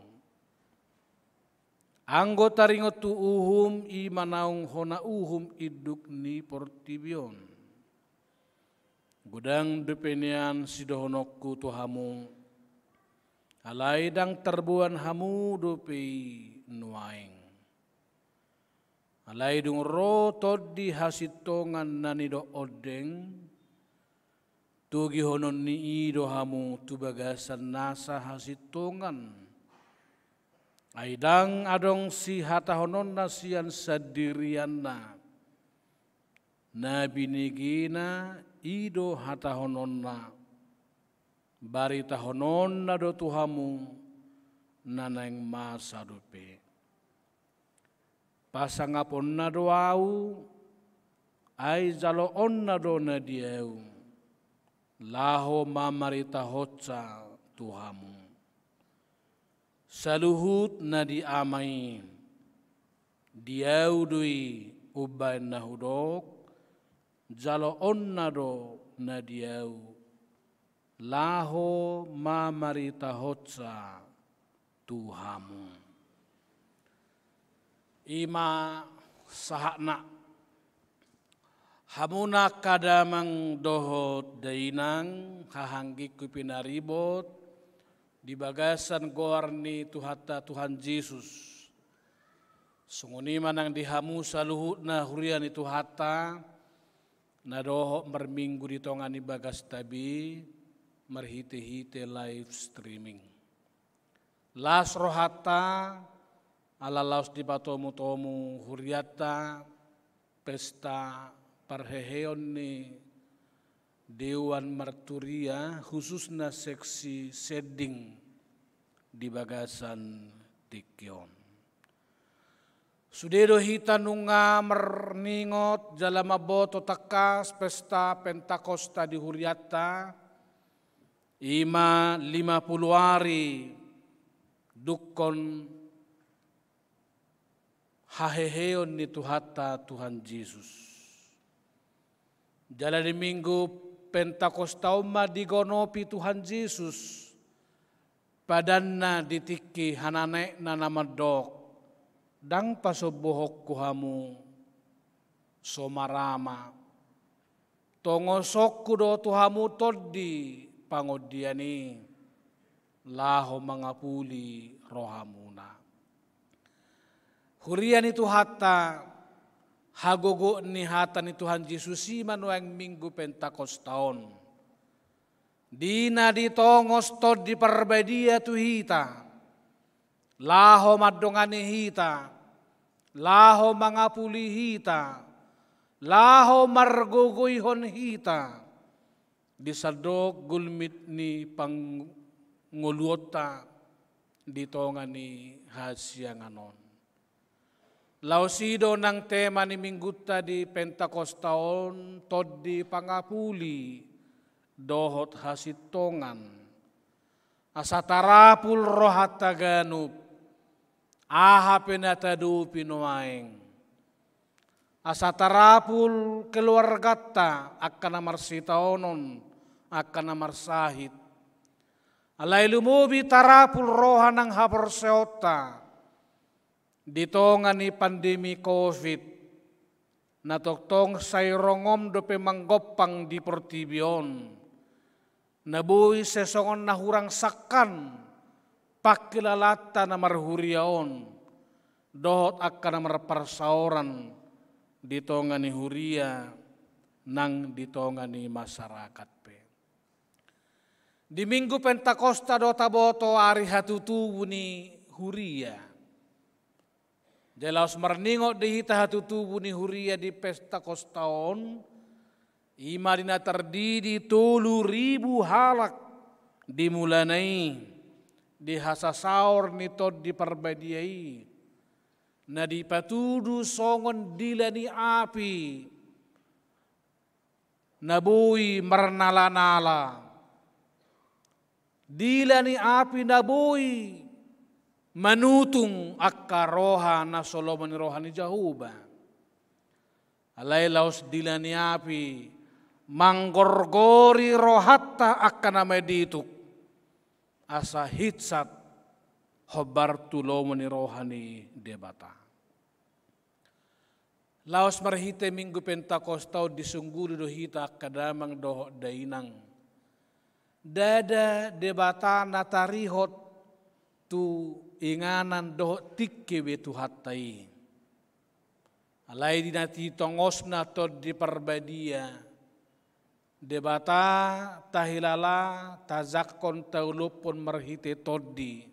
Anggo taringot tu uhum, i ma naung hona uhum induk ni portibi on. Godang dope nian sidohononku tu hamu, alai ndang tarboan hamu dope i nuaeng. Alai dung ro Tondi hasintongan na nidok ondeng, togihonon ni i do hamu tu bagasan nasa hasintongan. Ai ndang adong sihatahononna sian sandirianna. Na binegena i do hatahononna, baritahononna do tu hamu na naeng masa dope. Pasangaponna do ahu, ai jaloonna do na di ahu, laho mamaritahonsa tu hamu. Saluhut na di Ama i, di ahu do i umbahen na hudok, jaloonna do na di ahu, laho mamaritahonsa tu hamu. I ma sahatna. Hamuna angka damang dohot dainang, haha anggingku pinaribot, di bagasan goar ni Tuhanta Tuhan Jesus. Songon i ma nang di hamu saluhutna huria ni Tuhanta, na dohot marminggu di tonga ni bagasta be, marhitehite live streaming. Las rohanta, ala laos dipatomutomu hurianta, pesta parheheon ni dewan marturia, khususna seksi Sending di bagasan tingki on. Sude do hita nunga marningot jala mamboto tangkas pesta Pentakosta di hurianta, i ma lima pulu ari dungkon haheheon ni Tuhanta Tuhan Jesus. Jala di Minggu Pentakosta on ma digonopi Tuhan Jesus padanna di tingki hananaekna na mandok, Ndang pasombuhonku hamu so marama. Tongosonku do tu hamu tondi pangondian i, laho mangapuli rohamuna. Huria ni Tuhanta, hagogoon ni hata ni Tuhan Jesus i ma nuaeng Minggu Pentakosta on. Di na ditongos Tondi Parbadia tu hita, laho mandongani hita, laho mangapuli hita, laho margogoihon hita di sandok gulmit ni pangoluonta di tonga ni hasiangan on. Laos i do nang tema ni Minggunta di Pentakosta on, tondi pangapuli dohot hasintongan. Asa tarapul rohanta ganup, aha pe na taadopi nuaeng. Asa tarapul keluarganta, angka na marsitaonon, angka na marsahit. Alai lumobi tarapul roha nang haporseaonta di tonga ni pandemi covid, na tongtong sai rongom dope manggompang di portibi on, na boi sesongon na hurang sangkan pangkilalaanta na marhuria on, dohot angka na marparsaoran di tonga ni huria nang di tonga ni masyarakat pe. Di Minggu Pentakosta do taboto ari hatutubu ni huria. Jadi laos marningot do hita hatutubu ni huria di Pentakosta on, i ma di na tardidi tolu ribu halak di mulana i, di hasasaor ni Tondi Parbadia i, na dipatudu songon dila ni api na boi marnalanala. Dila ni api na boi manutung angka roha na so lomo ni roha ni Jahowa. Alai laos dila ni api manggorgori rohanta angka na madituk, asa hinsat hombar tu lomo ni roha ni Debata. Laos marhite Minggu Pentakosta on disungguli do hita angka damang dohot dainang. Ndada Debata na tarihot tu inganan dohot tingki be Tuhanta i. Alai di na ditongosna Tondi Parbadia, Debata tahilala, tajangkon, tauluphon marhite tondi.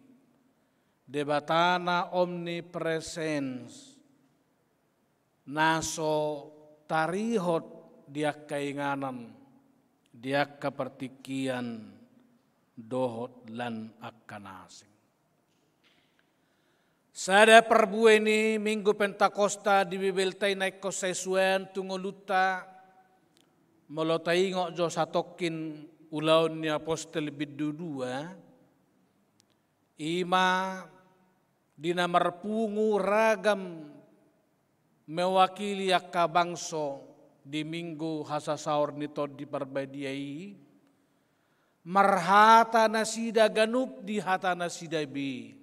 Debata na omnipresens, na so tarihot di angka inganan, di angka partingkian dohot lan angka na asing. Sada parbue ni Minggu Pentakosta di Bibelta i na ingkon sai suan tu ngolunta, molo taingot jo satongkin Ulaon ni Apostel bindu dua, i ma di na marpungu ragam mewakili angka bangso di Minggu hasasaor ni Tondi Parbadia i, marhata nasida ganup di hata nasida be.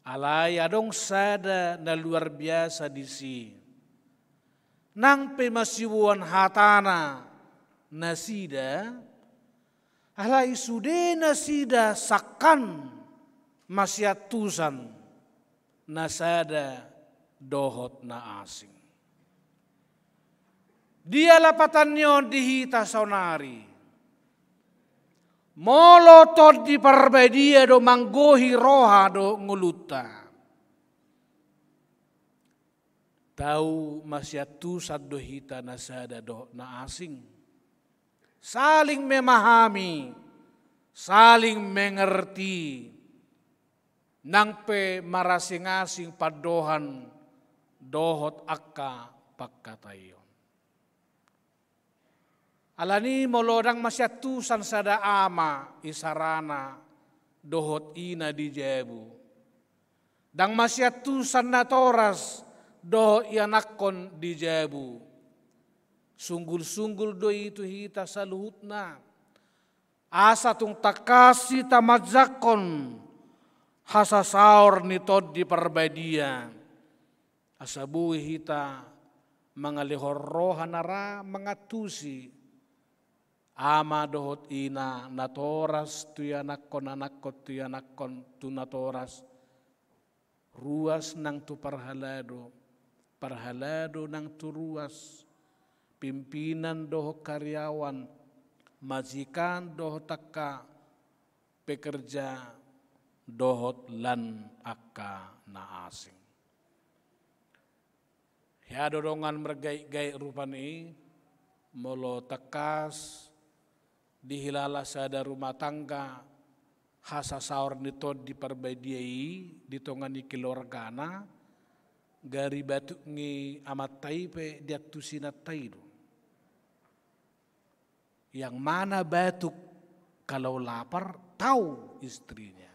Alai adong sada na luar biasa disi. Nang pe masiboan hatana nasida, alai sude nasida sangkan masiantusan na sada dohot na asing. Dia lapatan ni on di hita saonari? Molo Tondi Parbadia do manggohi roha dohot ngolunta, tau masiantusan do hita na sada dohot na asing. Saling memahami, saling mengerti, nang pe marasing-asing pandohan dohot angka pangkataion. Alani molo ndang masiantusan sada ama isarana dohot ina di jabu, ndang masiantusan natoras dohot ianakhon di jabu, sunggul-sunggul do i tu hita saluhutna. Asa tung tangkas hita manjangkon hasasaor ni Tondi Parbadia, asa boi hita mangalehon roha na ra mangantusi ama dohot ina, natoras tu ianakkon, anakkon tu ianakkon, tu natoras, ruas nang tu parhalado, parhalado nang tu ruas, pimpinan dohot karyawan, majikan dohot angka pekerja, dohot lan angka na asing. Hea do dongan margaitgait rupani, molo tangkas dihilala sada rumah tangga hasasaor ni Tondi Parbadia i di tonga ni keluargana, gari batuk ni amanta i pe diantusi inanta i do. Yang mana batuk kalau lapar, tahu istrinya.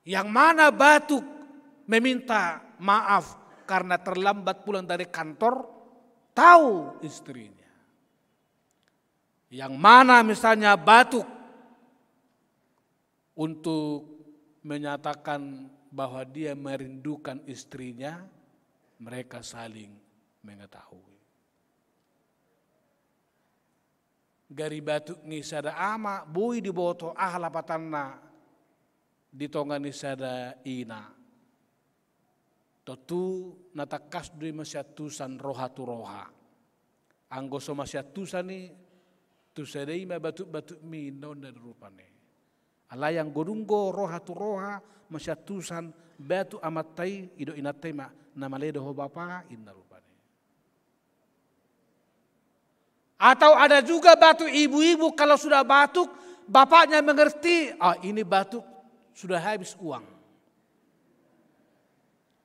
Yang mana batuk meminta maaf karena terlambat pulang dari kantor, tahu istrinya. Yang mana misalnya batuk untuk menyatakan bahwa dia merindukan istrinya, mereka saling mengetahui. Gari batuk ni sada ama, boi diboto aha lapatanna di tonga ni sada ina. Tontu na tangkas do i masiantusan roha tu roha. Anggo so masiantusan i, tu sada i ma batuk-batukmi, ninna on do rupani. Alai anggo dung do roha tu roha masiantusan, batuk amanta i, didok inanta i ma, na male do ho bapa, ninna rupani. Atau ada juga batuk ibu-ibu, kalau sudah batuk, bapaknya mengerti, ah, ini batuk sudah habis uang.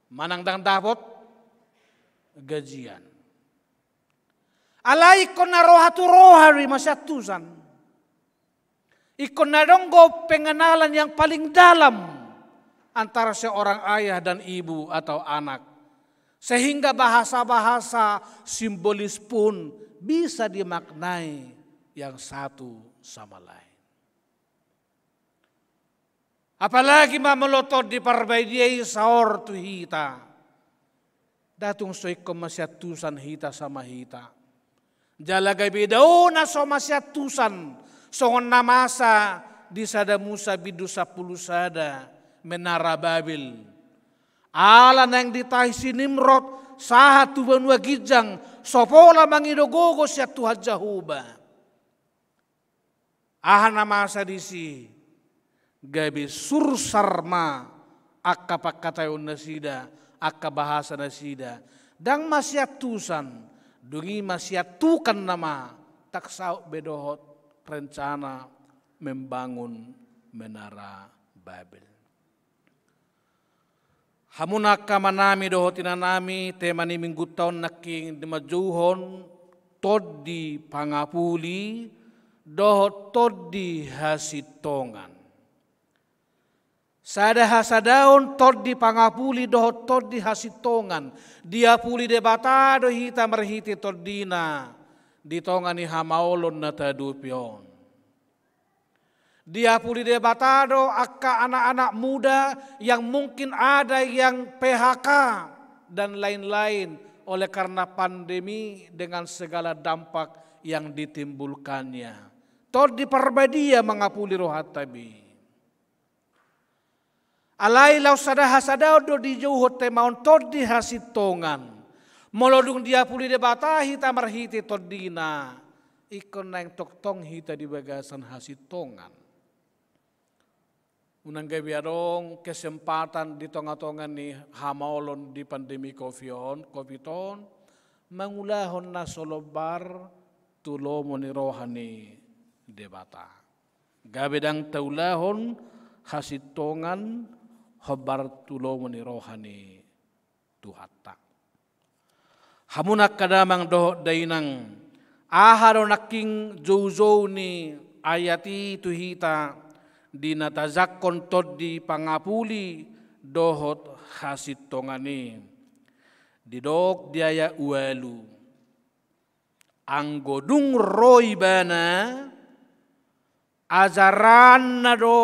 Manang ndang dapot gajian. Alai ingkon na roha tu roha do i masiantusan. Ingkon na adong do pengenalan yang paling dalam antara seorang ayah dan ibu atau anak. Sehingga bahasa-bahasa simbolis pun bisa dimaknai yang satu sama lain. Apalagi ma molo Tondi Parbadia i saor tu hita. Nda tung so ingkon masiantusan hita sama hita. Jala gabe dao na so masiantusan, songon na masa di Sada Musa bindu sampulu sada, Menara Babel. Ala naeng ditahi si Nimrod, sahat tu banua ginjang, so pola mangido gogo sian Tuhan Jahowa. Aha na masa disi? Gabe sursar ma angka pangkataion nasida, angka bahasa nasida. Ndang masiantusan, dung i masiantukan nama, ndang saut be dohot rencana membangun Menara Babel. Hamu angka amanami dohot inanami, tema ni minggunta on nangkin dimanjouhon tondi pangapuli dohot tondi hasintongan. Sada hasadaon tondi pangapuli dohot tondi hasintongan. Diapuli Debata do hita marhite tondina di tonga ni hamaolon na tahadopi on. Diapuli Debata do angka anak-anak muda yang mungkin ada yang P H K dan lain-lain oleh karena pandemi dengan segala dampak yang ditimbulkannya. Tondi Parbadia mangapuli rohanta be. Alai laos sada hasadaon do dijouhon tema on tondi hasintongan. Molo dung diapuli Debata hita marhite tondina, ingkon naeng tongtong hita di bagasan hasintongan. Unang gabe adong kesempatan di tonga-tonga ni hamaolon di pandemi covid on, covid on, mangulahon na so lombar tu lomo ni roha ni Debata. Gabe ndang taulahon hasintongan hombar tu lomo ni roha ni Tuhanta. Hamu angka damang dohot dainang, aha do nangkin joujou ni ayat i tu hita di na tajangkon tondi pangapuli dohot hasintongan i? Didok di ayat ualu. Anggo dung ro ibana, ajaranna do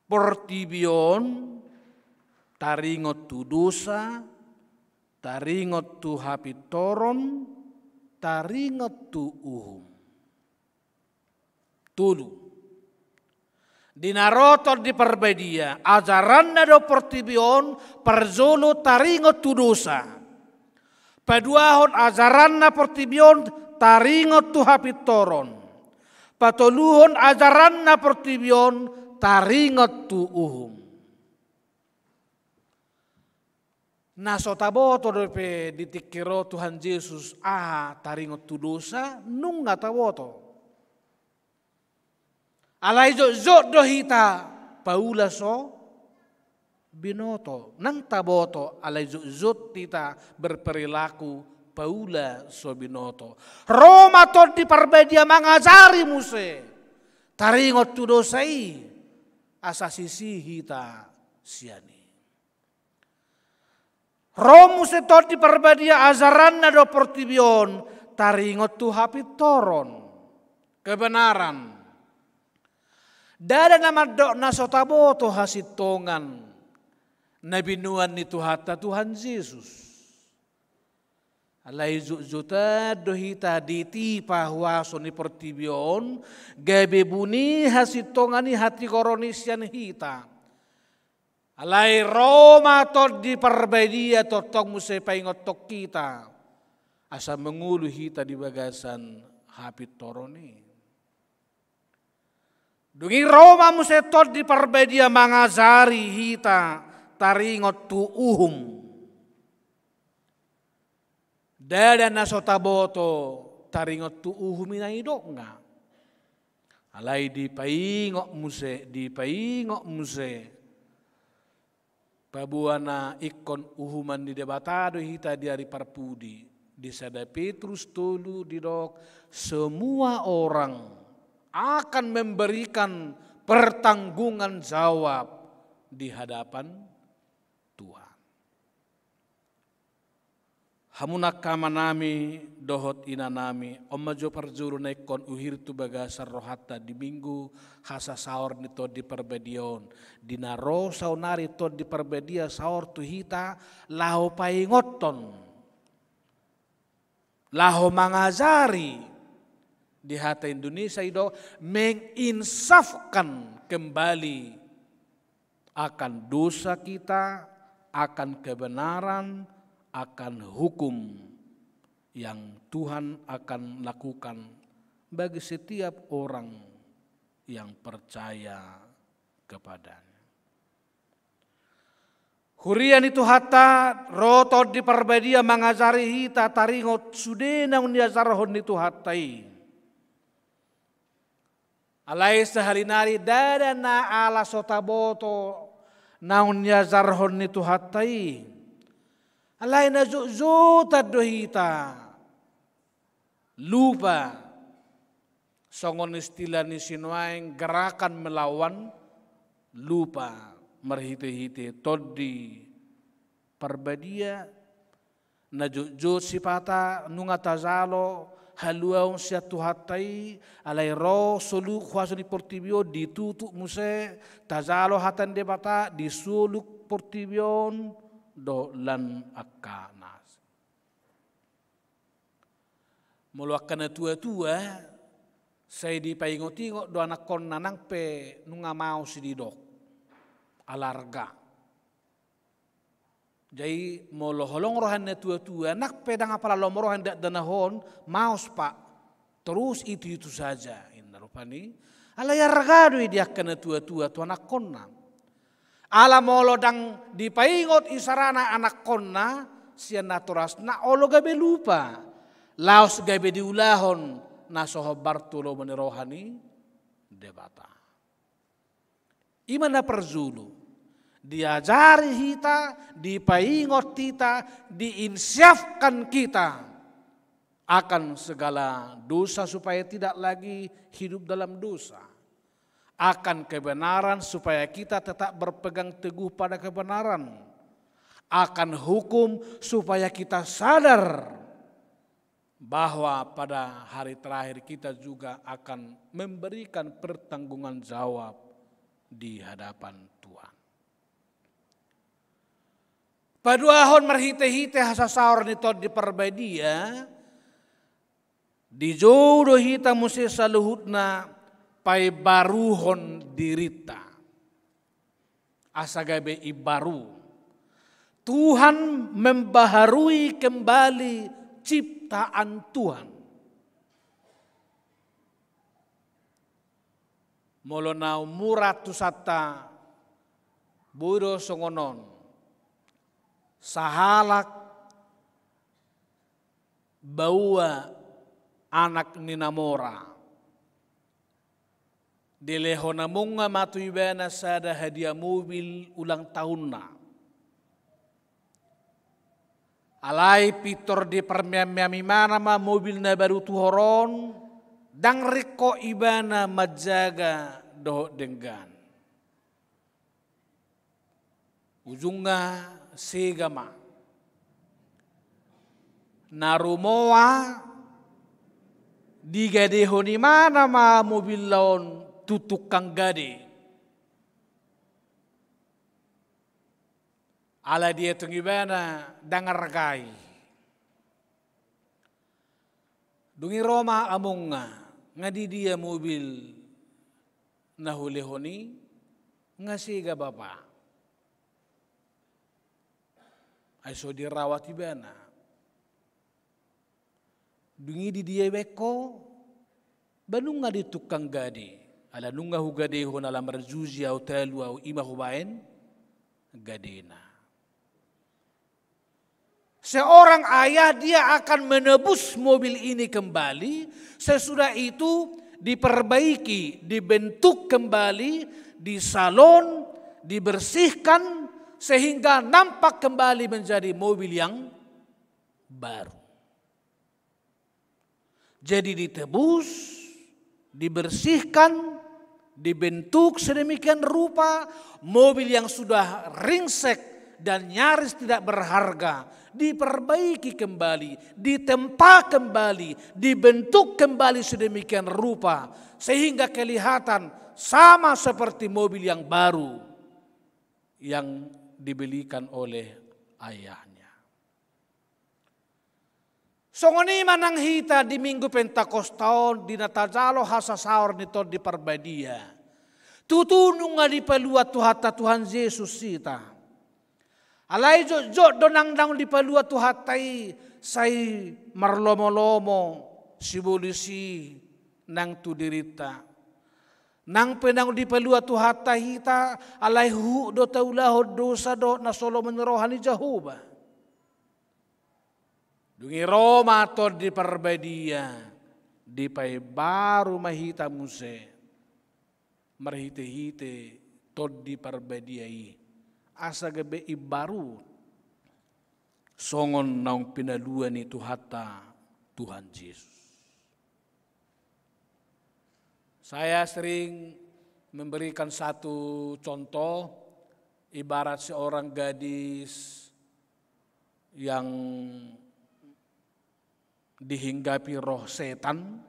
Portibi on taringot tu dosa, taringot tu hapintoron, taringot tu uhum. Tolu. Di na ro Tondi Parbadia, ajaranna do portibi on parjolo taringot tu dosa. Paduahon, ajaranna portibi on taringot tu hapintoron. Patoluhon, ajaranna portibi on taringot tu uhum. Na so taboto dope di tingki ro Tuhan Jesus aha taringot tu dosa, nunga taboto. Alai jotjot do hita paula so binoto. Nang taboto, alai jotjot hita berperilaku paula so binoto. Ro ma Tondi Parbadia mangajari muse taringot tu dosa i, asa sisi hita sian i. Ro muse Tondi Parbadia, ajaranna do portibi on taringot tu hapintoron, kebenaran. Ndada na mandok na so taboto hasintongan na binoan ni Tuhanta Tuhan Jesus. Alai jotjotan do hita ditipa huaso ni portibi on, gabe buni hasintongan i, hatigoron i sian hita. Alai ro ma Tondi Parbadia tongtong muse paingothon hita, asa mangolu hita di bagasan hapintoron i. Dung i ro ma muse Tondi Parbadia mangajari hita taringot tu uhum. Ndada na so taboto taringot tu uhum i, na didok nga. Alai dipaingot muse, dipaingot muse. Paboa na ingkon uhuman ni Debata do hita di ari parpudi. Di sada Petrus tolu didok, semua orang akan memberikan pertanggungan jawab di hadapan Tuhan. Hamu angka amanami dohot inanami, on ma jo parjolo na ingkon huhir tu bagasan rohanta di Minggu hasasaor ni Tondi Parbadia on. Di na ro saonari Tondi Parbadia saor tu hita laho paingothon, laho mangajari. Di hata Indonesia i do menginsafkan kembali akan dosa kita, akan kebenaran, akan hukum yang Tuhan akan lakukan bagi setiap orang yang percaya kepada-Nya. Huria ni Tuhanta, ro Tondi Parbadia mangajari hita taringot sude naung niajarhon ni Tuhanta i. Alai sahali nari ndada na ala so taboto naung niajarhon ni Tuhanta i. Alai na jotjotan do hita lupa. Songon istilah ni sinuaeng, gerakan melawan lupa. Marhitehite Tondi Parbadia, na jotjot sipata nunga tajalo haluaon sian Tuhanta i, alai ro soluhut huaso ni portibi on, ditutup muse, tajalo hata ni Debata di soluhut portibi on dohot lan angka na asing. Molo angka natuatua, sai dipaingotingot do anakkonna nang pe nunga maos i didok, ala arga. Jadi molo holong roha ni natuatua, nang pe ndang apala lomo roha ni dakdanak on, maos, Pak. Terus itu-itu saja, inna rupani. Alai arga do i di angka natuatua tu anakkonna. Ala molo ndang dipaingot isarana anakkonna sian natorasna, olo gabe lupa. Laos gabe diulahon na so hombar tu lomo ni roha ni Debata. I ma na parjolo, diajari hita, dipaingot hita, diinsyafkan kita akan segala dosa supaya tidak lagi hidup dalam dosa, akan kebenaran supaya kita tetap berpegang teguh pada kebenaran, akan hukum supaya kita sadar bahwa pada hari terakhir kita juga akan memberikan pertanggungan jawab di hadapan Tuhan. Paduahon marhite-hite hasasaor ni Tondi Parbadia, dijou do hita muse saluhutna paimbaruhon dirinta. Asa gabe imbaru. Tuhan membaharui kembali ciptaan Tuhan. Molo na umur atus anta, boi do songon on. Sahalak baoa anak ni na mora. Dilehon amongna ma tu ibana sada hadiah mobil ulang tahunna. Alai pintor diparmeam-meam ibana ma mobil na baru tuhor on, ndang ringkot ibana manjaga dohot denggan. Ujungna sega ma. Na rumoa digadehon ibana ma mobilna on tu tukang gade. Ala dietong ibana ndang arga i. Dung i ro ma amongna, nga di dia mobil na hulehon i? Nga sega bapa. Ai so dirawat ibana. Dung i di dia ibaen ho? Ba nunga di tukang gade. Ala nunga hugadehon, ala marjuji au, talu au, i ma hubaen gadena. Seorang ayah, dia akan menebus mobil ini kembali, sesudah itu diperbaiki, dibentuk kembali, disalon, dibersihkan, sehingga nampak kembali menjadi mobil yang baru. Jadi ditebus, dibersihkan, dibentuk sedemikian rupa, mobil yang sudah ringsek dan nyaris tidak berharga, diperbaiki kembali, ditempa kembali, dibentuk kembali sedemikian rupa, sehingga kelihatan sama seperti mobil yang baru yang dibelikan oleh ayahnya. Songon i ma nang hita di Minggu Pentakosta on, di na tajalo hasasaor ni Tondi Parbadia. Tutu nunga dipalua Tuhanta Tuhan Jesus hita. Alai jotjot do nang naung dipalua Tuhanta i, sai marlomolomo sibolis i nang tu dirinta. Nang pe naung dipalua Tuhanta hita, alai huhut do taulahon dosa dohot na so lomo ni roha ni Jahowa. Dung i ro ma Tondi Parbadia, dipaimbaru ma hita muse marhite-hite Tondi Parbadia i, asa gabe imbaru songon naung pinalua ni Tuhanta Tuhan Jesus. Saya sering memberikan satu contoh, ibarat seorang gadis yang dihinggapi roh setan,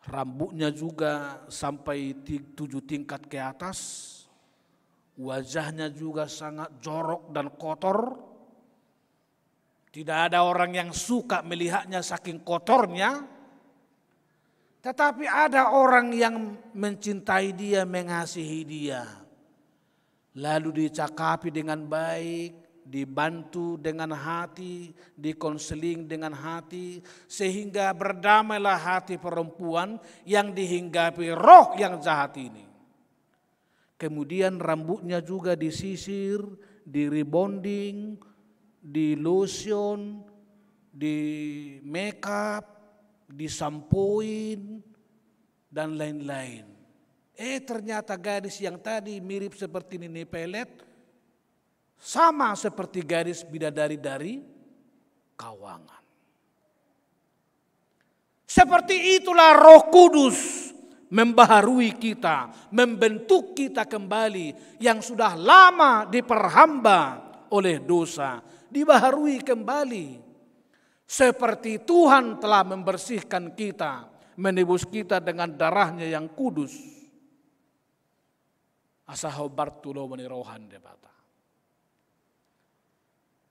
rambutnya juga sampai ti-, tujuh tingkat ke atas, wajahnya juga sangat jorok dan kotor. Tidak ada orang yang suka melihatnya saking kotornya, tetapi ada orang yang mencintai dia, mengasihi dia. Lalu dicakapi dengan baik, dibantu dengan hati, dikonseling dengan hati, sehingga berdamailah hati perempuan yang dihinggapi roh yang jahat ini. Kemudian rambutnya juga disisir, di-rebonding, di-lotion, di-makeup, disampoin, dan lain-lain. Eh, ternyata gadis yang tadi mirip seperti Nini Pelet sama seperti gadis bidadari dari Kawangan. Seperti itulah Roh Kudus membaharui kita, membentuk kita kembali yang sudah lama diperhamba oleh dosa, dibaharui kembali. Seperti Tuhan telah membersihkan kita, menebus kita dengan darahnya yang kudus, asa hombar tu lomo ni roha ni Debata.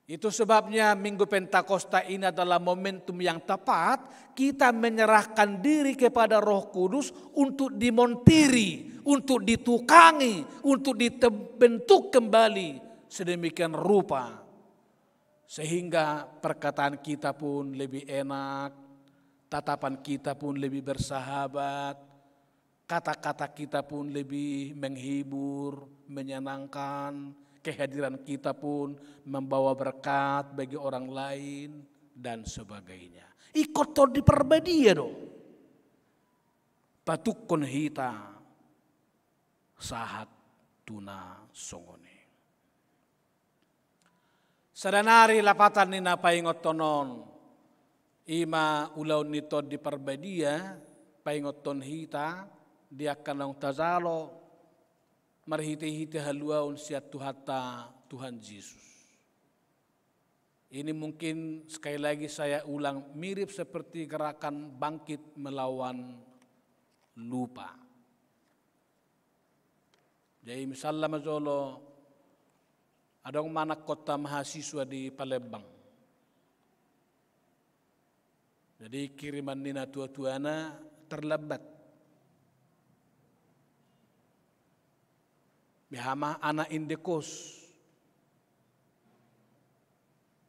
Itu sebabnya Minggu Pentakosta ini adalah momentum yang tepat kita menyerahkan diri kepada Roh Kudus untuk dimontiri, untuk ditukangi, untuk dibentuk kembali sedemikian rupa, sehingga perkataan kita pun lebih enak, tatapan kita pun lebih bersahabat, kata-kata kita pun lebih menghibur, menyenangkan, kehadiran kita pun membawa berkat bagi orang lain, dan sebagainya. Ingkon Tondi Parbadia do patukkon hita sahat tu na songon i. Sada nari lapatan ni na paingothon on, i ma ulaon ni Tondi Parbadia, paingothon hita di angka naung tajalo marhite-hite haluaon sian Tuhanta Tuhan Jesus. Ini mungkin sekali lagi saya ulang, mirip seperti gerakan bangkit melawan lupa. Jadi misalna ma jolo, adong ma anakkonta mahasiswa di Palembang. Jadi kiriman ni natua-tuana terlambat. Beha ma anak indekos.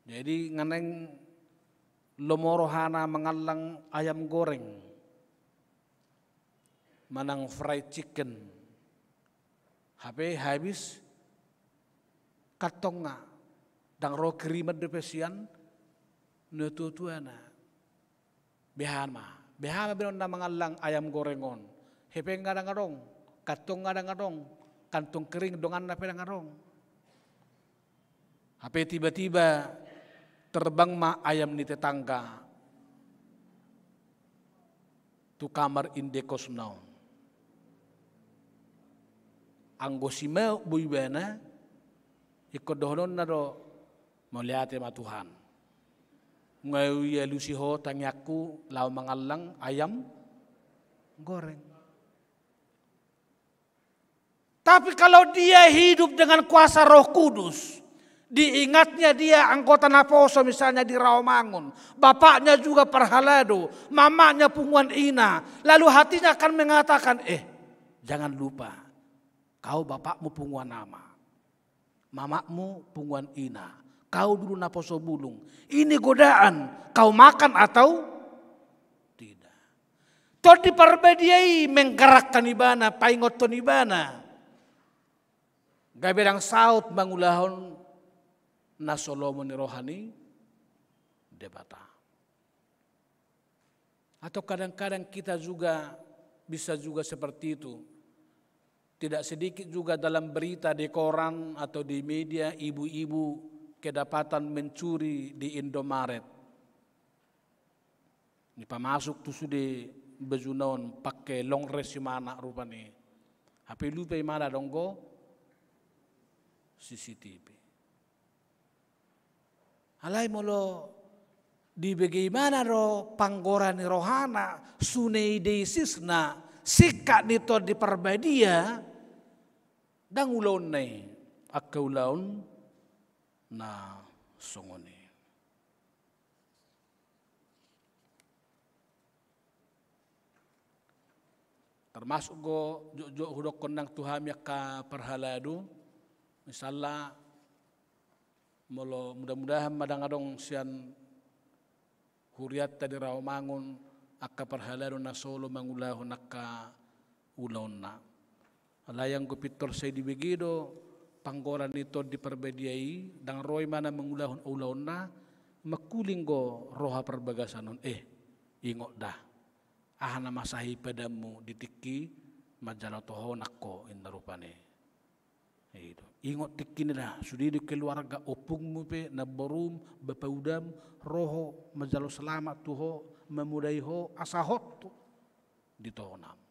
Jadi nga naeng lomo rohana mangallang ayam goreng manang fried chicken. Hape habis kantongna, ndang ro kiriman dope sian natua-tuana. Beha ma, beha ma be on na mangallang ayam goreng on. Hepengna ndang adong, kantongna ndang adong, kantong kering donganna pe ndang adong. Hape tiba-tiba terbang ma ayam ni tetangga tu kamar indekosna on. Anggo simaot bo ibana, ingkon dohononna do, mauliate ma Tuhan, nga dialusi ho tangiangku laho mangallang ayam goreng. Tapi kalau dia hidup dengan kuasa Roh Kudus, diingatnya dia anggota naposo misalnya di Rawamangun, bapaknya juga parhalado, mamaknya punguan ina, lalu hatinya akan mengatakan, "Eh, jangan lupa, kau bapakmu punguan ama, mamakmu punguan ina, kau dulu naposo bulung. Ini godaan, kau makan atau tidak." Tondi Parbadia i menggerakkan ibana, paingothon ibana gabe ndang saut mangulahon na so lomo ni roha ni Debata. Atau kadang-kadang kita juga bisa juga seperti itu. Tidak sedikit juga dalam berita di koran atau di media, ibu-ibu kedapatan mencuri di Indomaret. Dipamasuk tu sude bajuna on, pake long dress imana rupani. Hape lupa imana adong do C C T V. Alai molo dibege imana do panggora ni rohana, suneidesisna, singkat ni Tondi Parbadia, ndang ulaonna i angka ulaon na songon i. Termasuk do jotjot hudokkon nang tu hami angka parhalado, misalna molo mudah-mudahan ma ndang adong sian hurianta di Rawamangun angka parhalado na so lomo mangulahon angka ulaonna. Alai anggo pintor sai dibege do panggora ni Tondi Parbadia i, ndang ro imana mangulahon ulaonna, mangkuling do roha parbagasan on, eh, ingot da, aha na masa i padanmu di tingki manjalo tohonan ho, inna rupani. I do. Ingot tingkina da, sude do keluarga, ompungmu pe, namborum, bapaudam, ro ho manjalo selamat tu ho, mamodai ho, asa hot tu di tohonanmu.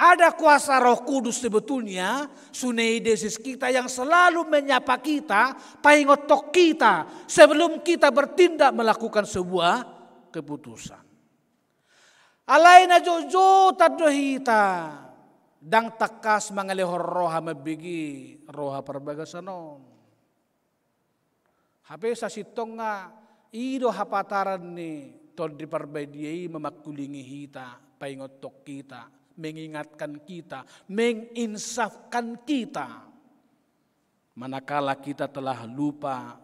Ada kuasa Roh Kudus sebetulnya, suneidesis kita yang selalu menyapa kita, paingothon kita sebelum kita bertindak melakukan sebuah keputusan. Alai na jotjotan do hita, ndang tangkas mangalehon roha mambege roha parbagasan on. Hape sasintongna i do hapataran ni Tondi Parbadia i, mamangkulingi hita, paingothon hita, mengingatkan kita, menginsafkan kita, manakala kita telah lupa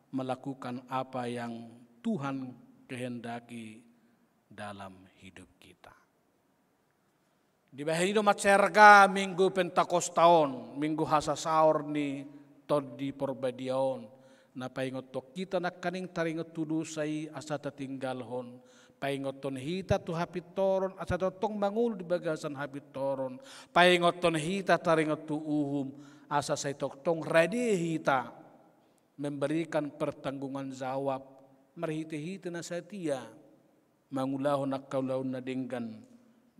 melakukan apa yang Tuhan kehendaki dalam hidup kita. Dibahen i do mansai arga Minggu Pentakosta on, Minggu hasasaor ni Tondi Parbadia on, na paingothon hita nangkaning taringot tu dosa i asa tatinggalhon, paingothon hita tu hapintoron asa tongtong mangolu di bagasan hapintoron, paingothon hita taringot tu uhum asa sai tongtong rade hita memberikan pertanggungan jawab marhitehite na satia mangulahon angka ulaon na denggan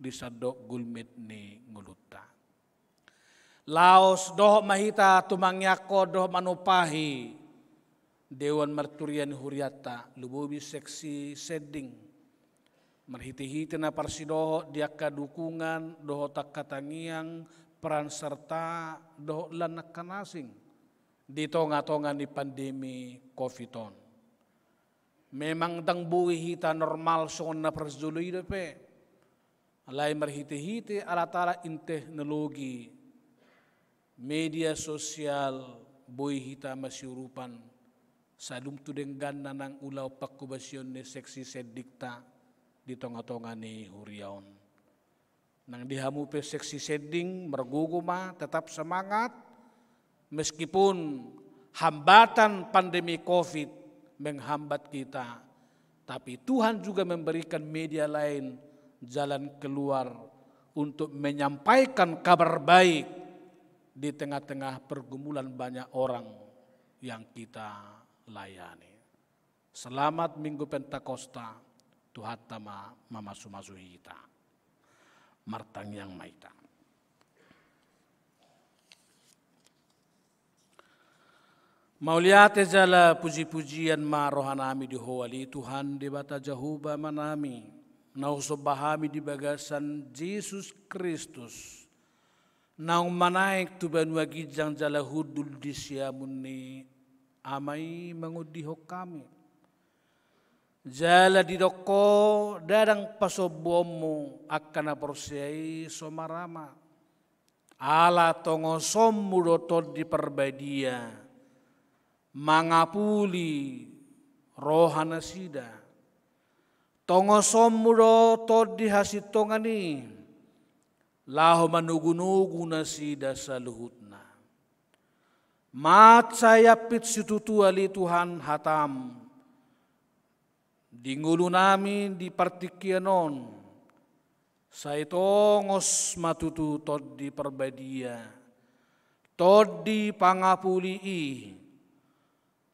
di sandok gulmit ni ngolunta. Laos dohot ma hita tumangiangkon dohot manumpahi Dewan Marturia ni hurianta, lumobi seksi Sending, marhitehite na parsidohot di angka dukungan dohot angka tangiang, peran serta dohot lan angka na asing di tongatonga ni pandemi covid on. Memang ndang boi hita normal songon na parjolo i dope. Alai marhitehite alatala ni teknologi, media sosial, boi hita masiurupan, salum tu dengganna nang ulaon pangkobasion ni seksi Sendingta di tongatonga ni huria on. Nang di hamu pe seksi Sending, margogo ma, tetap semangat. Meskipun hambatan pandemi covid menghambat kita, tapi Tuhan juga memberikan media lain, jalan keluar untuk menyampaikan kabar baik di tengah-tengah pergumulan banyak orang yang kita layani. Selamat Minggu Pentakosta, Tuhanta ma mamasumasu hita. Martangiang ma hita. Mauliate jala pujipujian ma rohanami di Ho ale Tuhan Debata Jahowa Amanami, na husomba hami di bagasan Jesus Kristus, naung manaek tu banua ginjang jala hundul di siamun ni Ama i mangondihon hami. Jala didok Ho, ndang pasombuonmu angka na porsea i so marama. Ala tongosonmu do Tondi Parbadia mangapuli roha nasida. Tongosonmu do Tondi hasintongan i laho manogunogu nasida saluhutna. Mansai ampit situtu ale Tuhan hatam di ngolunami di partingkian on, sai tongos ma tutu Tondi Parbadia, Tondi pangapuli i,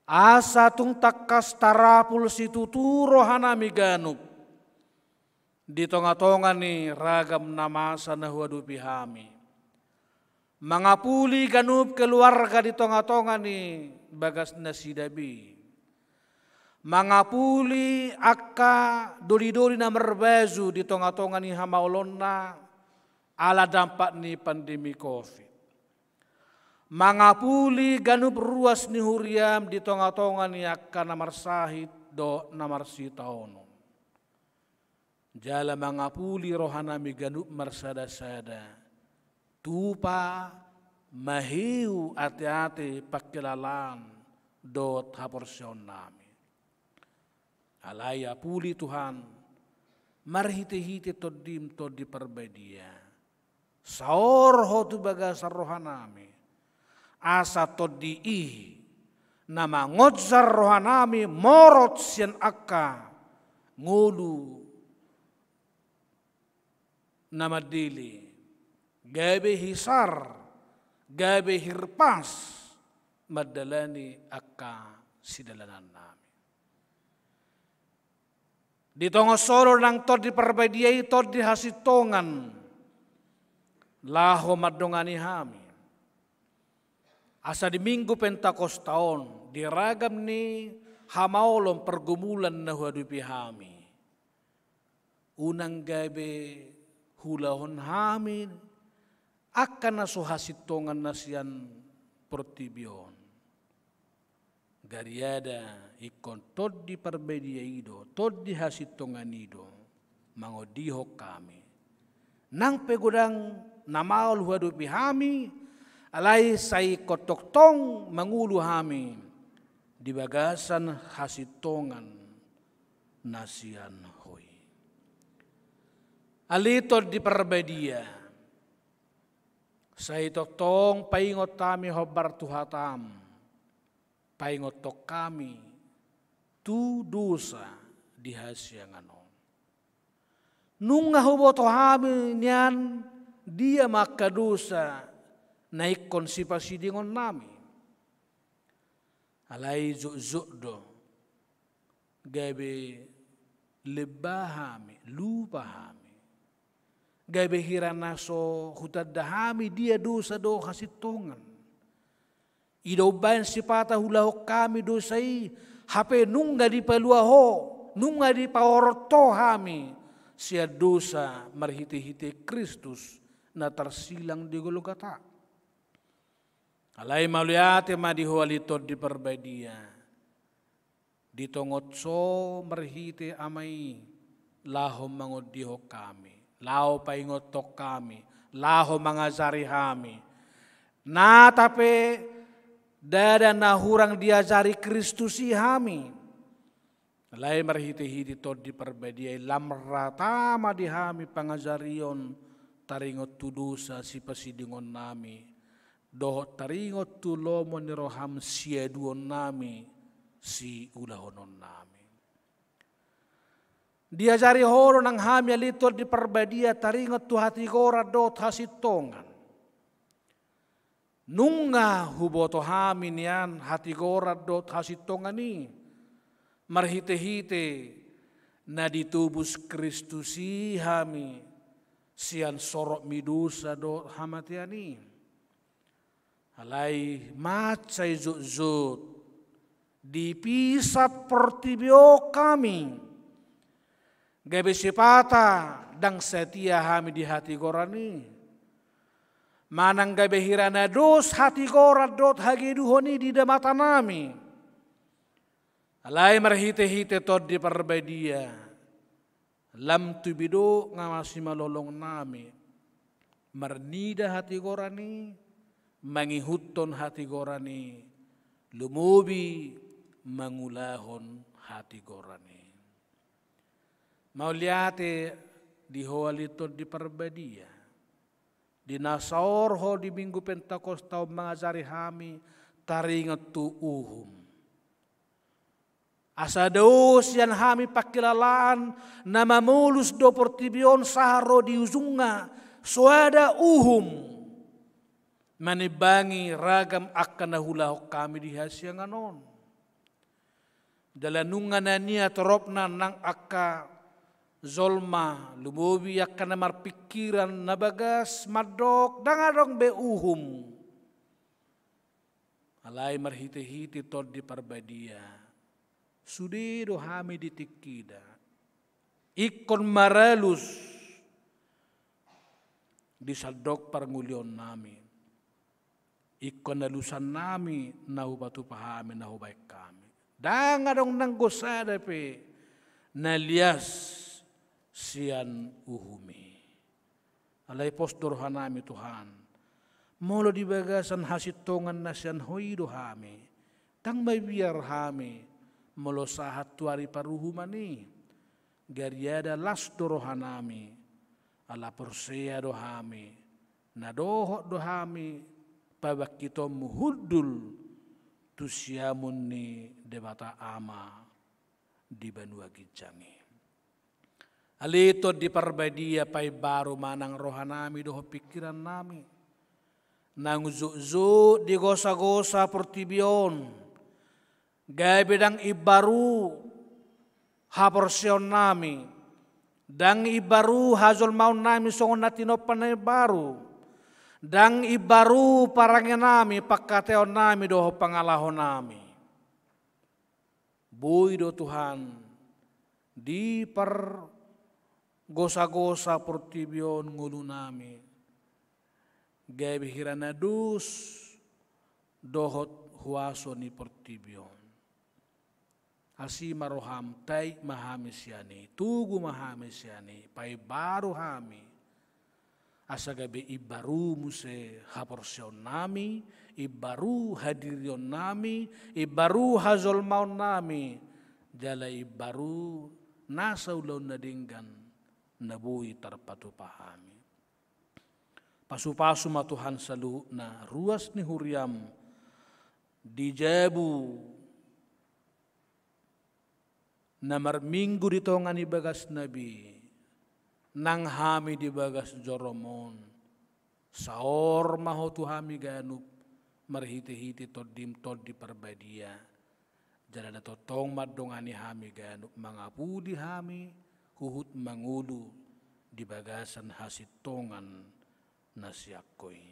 asa tung tangkas tarapul situtu rohanami ganup di tongatonga ni ragam na masa na huadopi hami. Mangapuli ganup keluarga di tongatonga ni bagas nasida be. Mangapuli angka dolidoli na marbaju di tongatonga ni hamaolonna ala dampak ni pandemi covid. Mangapuli ganup ruas ni huriam di tongatonga ni angka na marsahit dohot na marsitaonon. Jala mangapuli rohanami ganup marsadasada, tupa, maheu, ateate, pangkilalaan dohot haporseaonnami. Alai apuli Tuhan, marhitehite Tondim Tondi Parbadia, saor Ho tu bagasan rohanami, asa Tondi i na mangonjar rohanami morot sian angka ngolu na mandele, gabe hisar, gabe hirpas mandalani angka sidalanannami. Di tonga on do nang Tondi Parbadia i, Tondi hasintongan, laho mandongani hami. Asa di Minggu Pentakosta on, di ragam ni hamaolon pergumulan na huadopi hami, Unang gabe huulahon hami angka na so hasintongan na sian portibi on. Gariada ingkon Tondi Parbadia i do, tondi hasintongan i do mangondihon hami. Nang pe godang na maol huadopi hami, alai sai ingkon tongtong mangolu hami di bagasan hasintongan na sian Ho i. Ale Tondi Parbadia, sai tongtong paingot hami hombar tu hataM, paingothon hami tu dosa di hasiangan on. Nunga huboto hami nian dia ma angka dosa na ingkon sipasidingon nami. Alai jotjot do gabe lemba hami, lupa hami. Gabe hira na so hutanda hami dia dosa dohot hasintongan. I do umbahen sipata huulahon hami dosa i, hape nunga dipalua Ho, nunga dipaorot Ho hami sian dosa marhitehite Kristus na tarsilang di Golgota. Alai mauliate ma di Ho ale Tondi Parbadia. Di tongon so marhite Ama i, laho mangondihon hami, laho paingothon hami, laho mangajari hami. Nata pe ndada na hurang diajari Kristus i hami. Alai marhitehite Tondi Parbadia i lam rata ma di hami pangajarion taringot tu dosa sipasidingon nami, dohot taringot tu lomo ni roham siaduon nami, siulahonon nami. Diajari Ho do nang hami ale Tondi Parbadia taringot tu hatigoran dohot hasintongan. Nunga huboto hami nian hatigoran dohot hasintongan i, marhitehite na ditobus Kristus i hami sian sorop ni dosa dohot hamatean i. Alai mansai jotjot dipisap portibi on hami. Gabe sipata ndang satia hami di hatigoran i. Manang gabe hira na dos hatigoran dohot hageduhon i di damatanami. Alai marhitehite Tondi Parbadia, lam tu bidok na masimalolong nami, marnida hatigoran i, mangihuthon hatigoran i, lumobi mangulahon hatigoran i. Mauliate di Ho ale Tondi Parbadia, di na saor Ho di Minggu Pentakosta on mangajari hami taringot tu uhum. Asa dao sian hami pangkilalaan na mamolus do portibi on sahat ro di ujungna, soada uhum manimbangi ragam angka na huulahon hami di hasiangan on. Jala nunga na niat toropna nang angka jolma, lumobi angka na marpingkiran na bagas mandok ndang adong be uhum. Alai marhitehite Tondi Parbadia, sude do hami di tingkina ingkon maralus di sandok parngoluon nami. Ingkon alusan nami na hupatupa hami, na hubaen hami. Ndang adong nanggo sada pe na lias sian uhum i. Alai pos do roha nami Tuhan, molo di bagasan hasintongan na sian Ho i do hami, ndang mabiar hami molo sahat tu ari paruhuman i. Gariada las do roha nami, ala porsea do hami, na dohot do hami pabangkitonmu hundul tu siamun ni Debata Ama di banua ginjang i. Ale Tondi Parbadia, paimbaru ma nang roha nami dohot pingkiran nami. Nang jotjot digosagosa portibi on, gabe ndang imbaru haporseaon nami, ndang imbaru hajolmaon nami songon na tinompa na imbaru, ndang imbaru parange nami, pangkataion nami dohot pangalaho nami. Boi do Tuhan, di par gosa-gosa portibi on ngolunami, gabe hira na dos dohot huaso ni portibi on. Asi ma roham, tarik ma hami sian i, togu ma hami sian i, paimbaru hami, asa gabe imbaru muse haporseaonnami, imbaru hadirionnami, imbaru hajolmaonnami, jala imbaru nasa ulaon na denggan na boi tarpatupa hami. Pasu-pasu ma Tuhan saluhutna ruas ni huriam di jabu na marminggu di tonga ni bagasna be, nang hami di bagas jorom on. Saor ma Ho tu hami ganup marhite-hite Tondim Tondi Parbadia. Jala na tongtong mandongani hami ganup, mangapuli hami huhut mangolu di bagasan hasintongan na sian Ho i.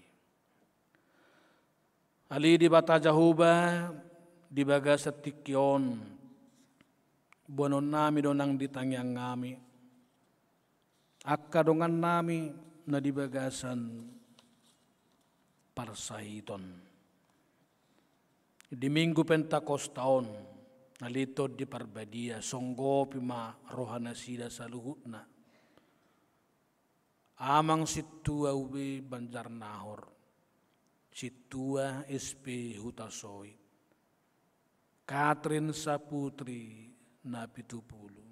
Ale Debata Jahowa, di bagasan tingki on, boanonnami do nang di tangiangnami angka dongannami na di bagasan parsahiton. Di Minggu Pentakosta on, ale Tondi Parbadia, songgopi ma rohanasida saluhutna. Amang Sintua U B Banjarnahor, Sintua S P Hutasoit, Katrin Saputri Napitupulu,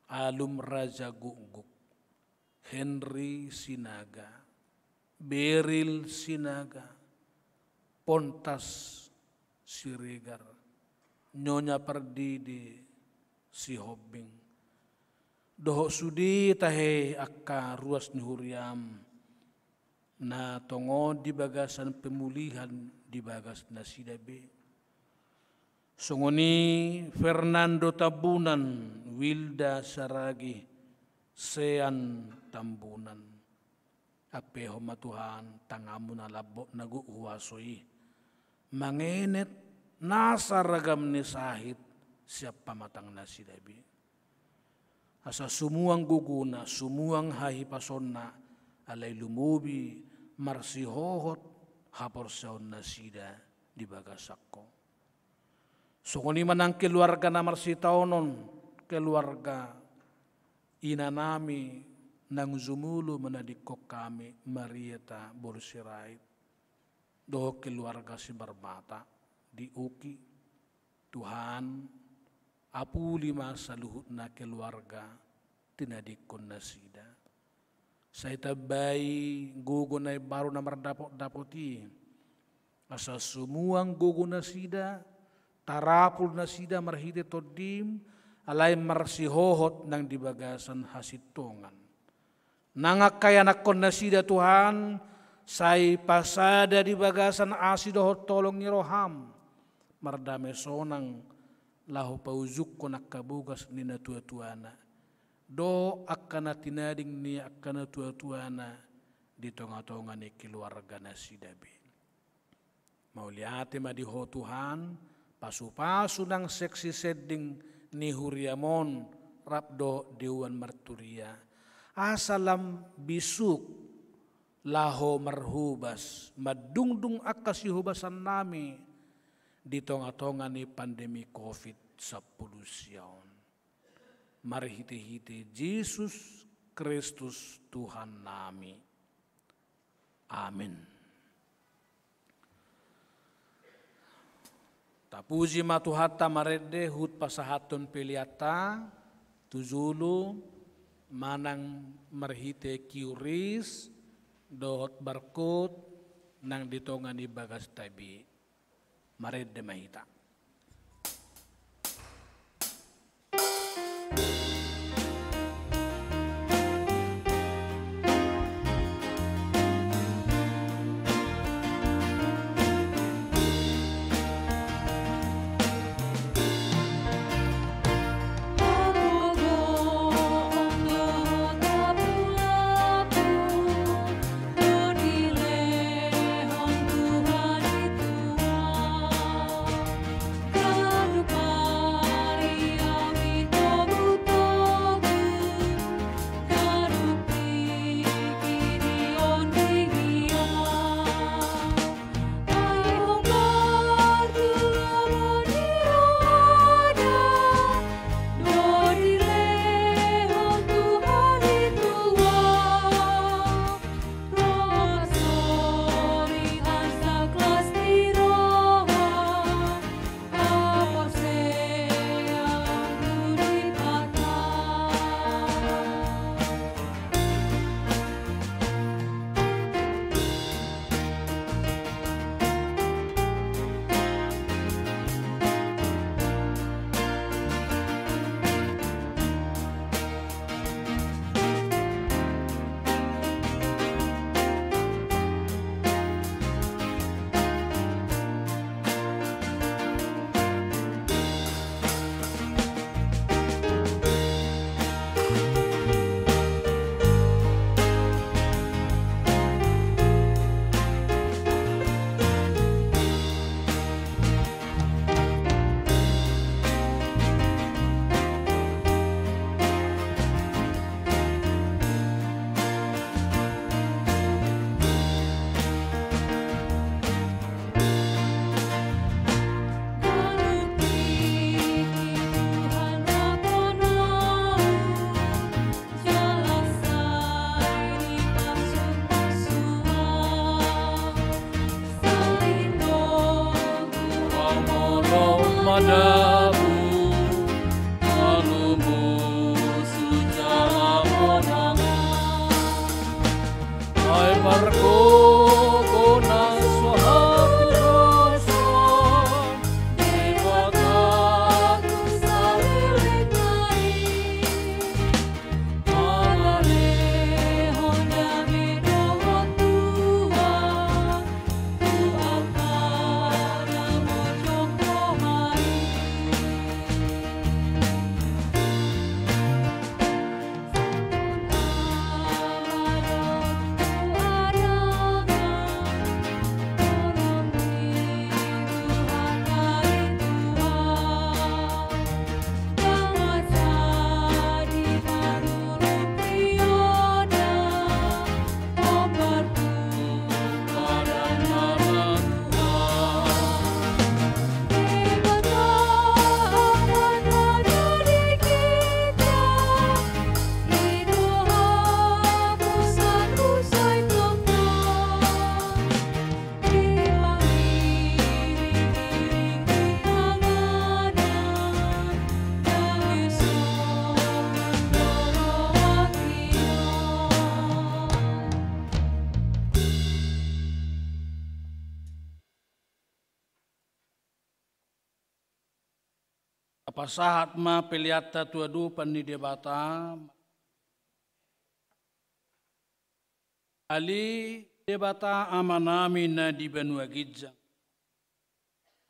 Alum Raja Gukguk, Henry Sinaga, Beril Sinaga, Pontas Siregar, Nyonya Pardede Sihombing, dohot sude tahe angka ruas ni huriam na tongon di bagasan pemulihan di bagasnasida be. Songon i Fernando Tambunan, Wilda Saragih, Sean Tambunan. Ampehon ma Tuhan tanganmu na lambok na gok huaso i mangenet nasa ragam ni sahit sian pamatangnasida be. Asa sumuang gogona, sumuang hahipasonna, alai lumobi marsihohot haporseaonnasida di bagasan Ho. Songon i ma nang keluarga na marsitaonon, keluarga inanami naung jumolo manadingkon hami, Marieta boru Sirait, dohot keluarga Simarmata di Uki. Tuhan, apuli ma saluhutna keluarga tinadingkonnasida. Sai tambai gogo na imbaru na mardapotdapot i, asa sumuang gogonasida, tarapul nasida marhite Tondim, alai marsihohot nang di bagasan hasintongan. Nang angka ianakkonnasida Tuhan, sai pasada di bagasan asi dohot holong ni roham, mardame sonang laho paujungkon angka bogas ni natuatuana dohot angka na tinading ni angka natuatuana di tongatonga ni keluarganasida be. Mauliate ma di Ho Tuhan, pasupasu nang seksi sending ni huriam on rap dohot deuan marturia, asa lam bisuk laho marhobas mandungdung angka sihobasannami di tongatonga ni pandemi covid sampulu sia on. Marhitehite Jesus Kristus Tuhannami. Amin. Tapuji ma Tuhanta marende huhut pasahathon peleanta tu jolo manang marhite QR dohot barcode nang di tonga ni bagasta be. Marende ma hita. Adamu, alumu, sujala monang. Ai pargogo na so hatudosan, Debata tu saleleng nai. Mangalehon dame dohot Tuhan, tu angka na mojom roha i. Tapasahat ma peleanta tu adopan ni Debata. Ale Debata Amanami na di banua ginjang,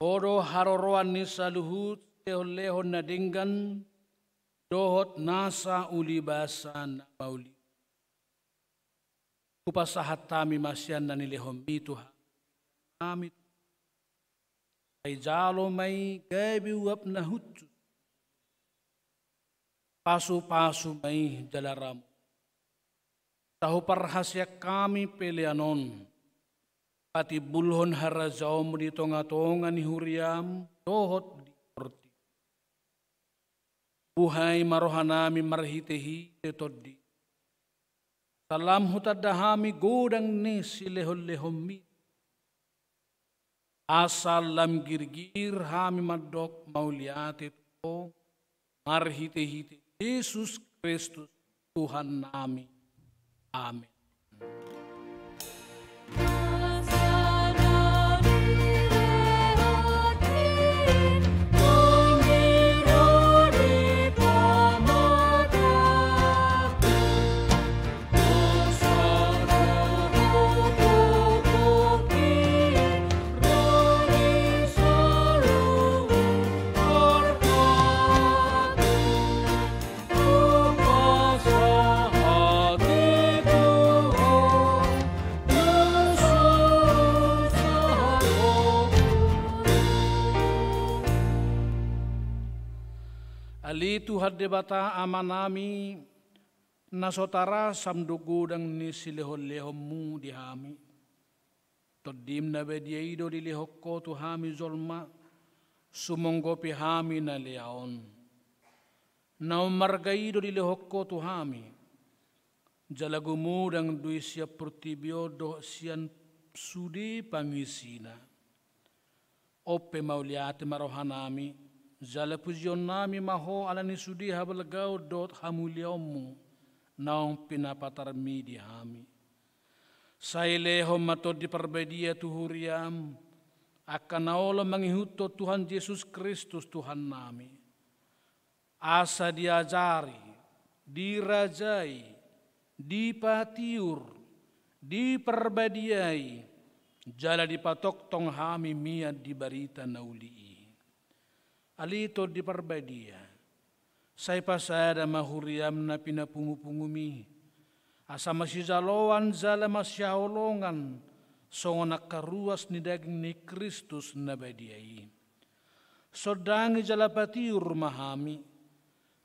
Ho do haroroan ni saluhut silehonlehon na denggan dohot nasa ulibasa na mauliuliu. Hupasahat hami ma sian na nilehonMi tu hami, sai jalo ma i gabe uap na hushus. Pasupasu ma i jala ramoti. Sai huparhaseang hami pelean on, patimbulhon harajaonMu di tongatonga ni huriaM dohot di portibi. Buhai ma rohanami marhitehite TondiM, asa lam hutanda hami godang ni silehonlehonMi, asa lam girgir hami mandok mauliate tu Ho, marhitehite Jesus Kristus Tuhannami. Amen. Ale Tuhan Debata Amanami, na so tarasam do godang ni silehonlehonMu di hami. TondiM na badia i do dilehon Ho tu hami jolma, sumonggopi hami na lea on. Naung marga i do dilehon Ho tu hami, jala gumodang do i sian portibi on dohot sian sude pangisina. On pe mauliate ma rohanami, jala pujionnami ma Ho ala ni sude habalgaon dohot hamuliaonMu naung pinapatarMi di hami. Sai lehon ma Tondi Parbadia tu huriaM angka na olo mangihuthon Tuhan Jesus Kristus Tuhannami, asa diajari, dirajai, dipatiur, diperbadiai, jala dipatongtong hami mian di barita na uli i. Ale Tondi Parbadia, sai pasada ma huriaM na pinapungupunguMi, asa masijaloan jala masihaholongan songon angka ruas ni daging ni Kristus na badia i. Sondangi jala patiur ma hami,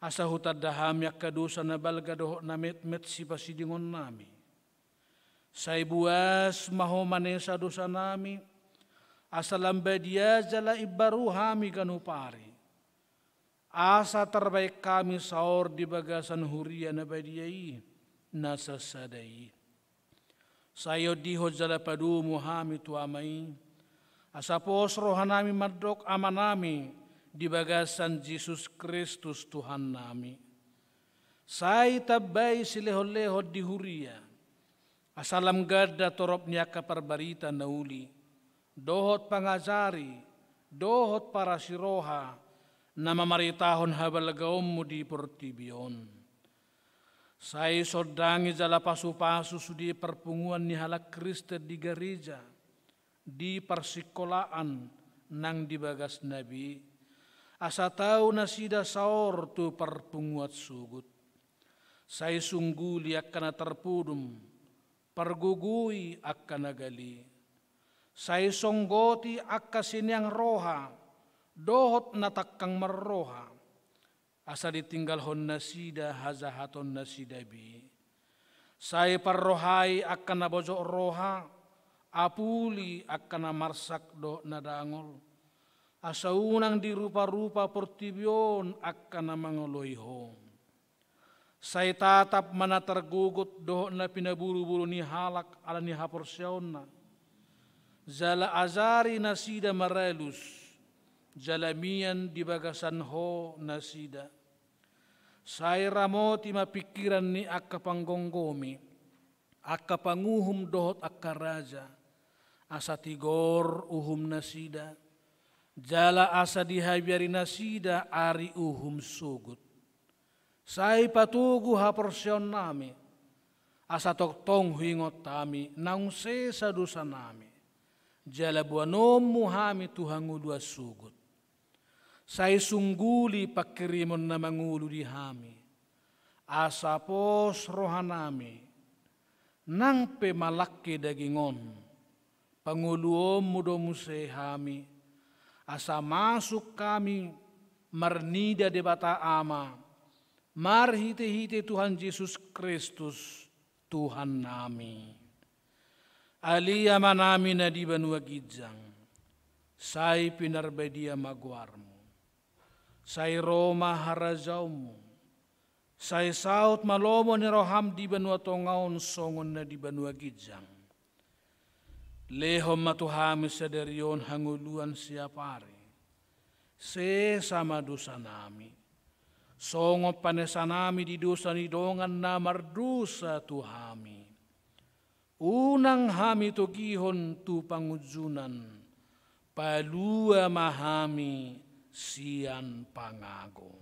asa hutanda hami angka dosa na balga dohot na metmet sipasidingonnami. Sai buas ma Ho manesa dosanami, asa lam badia jala imbaru hami ganup ari, asa tarbahen hami saor di bagasan huria na badia i, na sasada i. Sai ondihon jala padomu hami tu Ama i, asa pos rohanami mandok Amanami, di bagasan Jesus Kristus Tuhannami. Sai tambai silehonlehon di huria, asa lam ganda torop ni angka parbarita na uli, dohot pangajari, dohot parasiroha, na mamaritahon habalgaonmu di portibi on. Sai sondangi jala pasupasu sude parpunguan ni halak Kristen di gareja, di parsingkolaan nang di bagasna be, asa tau nasida saor tu parpunguan sogot. Sai sungguli angka na tarpudum, pargogoi angka na gale. Sai songgoti angka sineang roha, dohot na tangkang marroha, asa ditinggalhon nasida hajahaton nasida be. Sai parrohai angka na bojok roha, apuli angka na marsak dohot na dangol, asa unang diruparupa portibi on angka na mangoloi Ho. Sai tatap ma na targogot dohot na pinaburuburu ni halak ala ni haporseaonna. Jala ajari nasida maralus, jala mian di bagasan Ho nasida. Sai ramoti ma pingkiran ni angka panggomgomi, angka panguhum dohot angka raja, asa tigor uhum nasida, jala asa dihabiari nasida ari uhum sogot. Sai patogu haporseaonnami, asa tongtong huingot hami naung sesa dosanami, jala boanonmu hami tu hangoluan sogot. Sai sungguli pangkirimon na mangolu di hami, asa pos rohanami, nang pe malangke daging on, pangoluonmu do muse hami, asa masuk hami marnida Debata Ama, marhitehite Tuhan Jesus Kristus, Tuhannami. Ale Amanami na di banua ginjang, sai pinarbadia ma goarmu. Sai ro ma harajaonmu. Sai saut ma lomo ni roham di banua tonga on songon na di banua ginjang. Lehon ma tu hami sadari on hangoluan siapari. Sesa ma dosanami, songon panesanami di dosa ni dongan na mardosa tu hami. Unang hami togihon tu pangunjunan, palua ma hami sian pangago.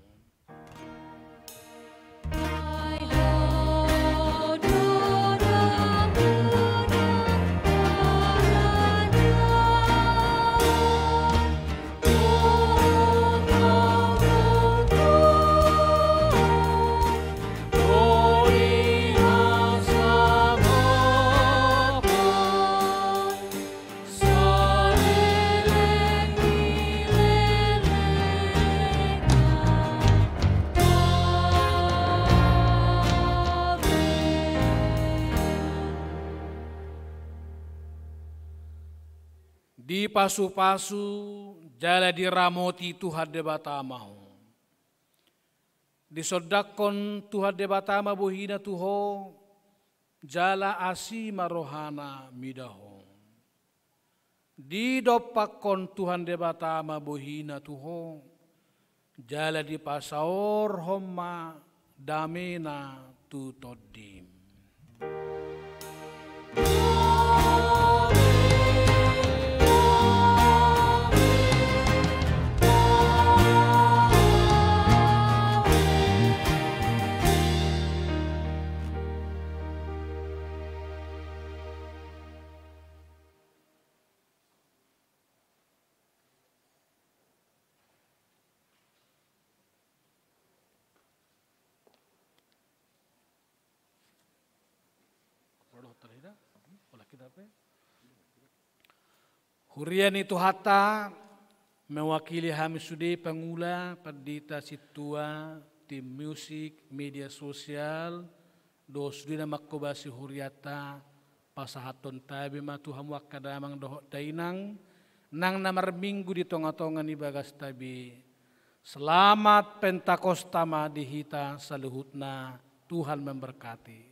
Dipasupasu jala diramoti Tuhan Debata ma ho. Disondangkon Tuhan Debata ma bohina tu ho, jala asi ma rohana mida ho. Didompakkon Tuhan Debata ma bohina tu ho, jala dipasaorhon ma damena tu tondim. Huria ni Tuhanta, mewakili hami sude pangula, pandita, sintua, tim musik, media sosial, dohot sude na manghobasi hurianta, pasahathon tabe ma tu hamu angka damang dohot dainang, nang na marminggu di tongatonga ni bagasta be. Selamat Pentakosta ma di hita saluhutna, Tuhan memberkati.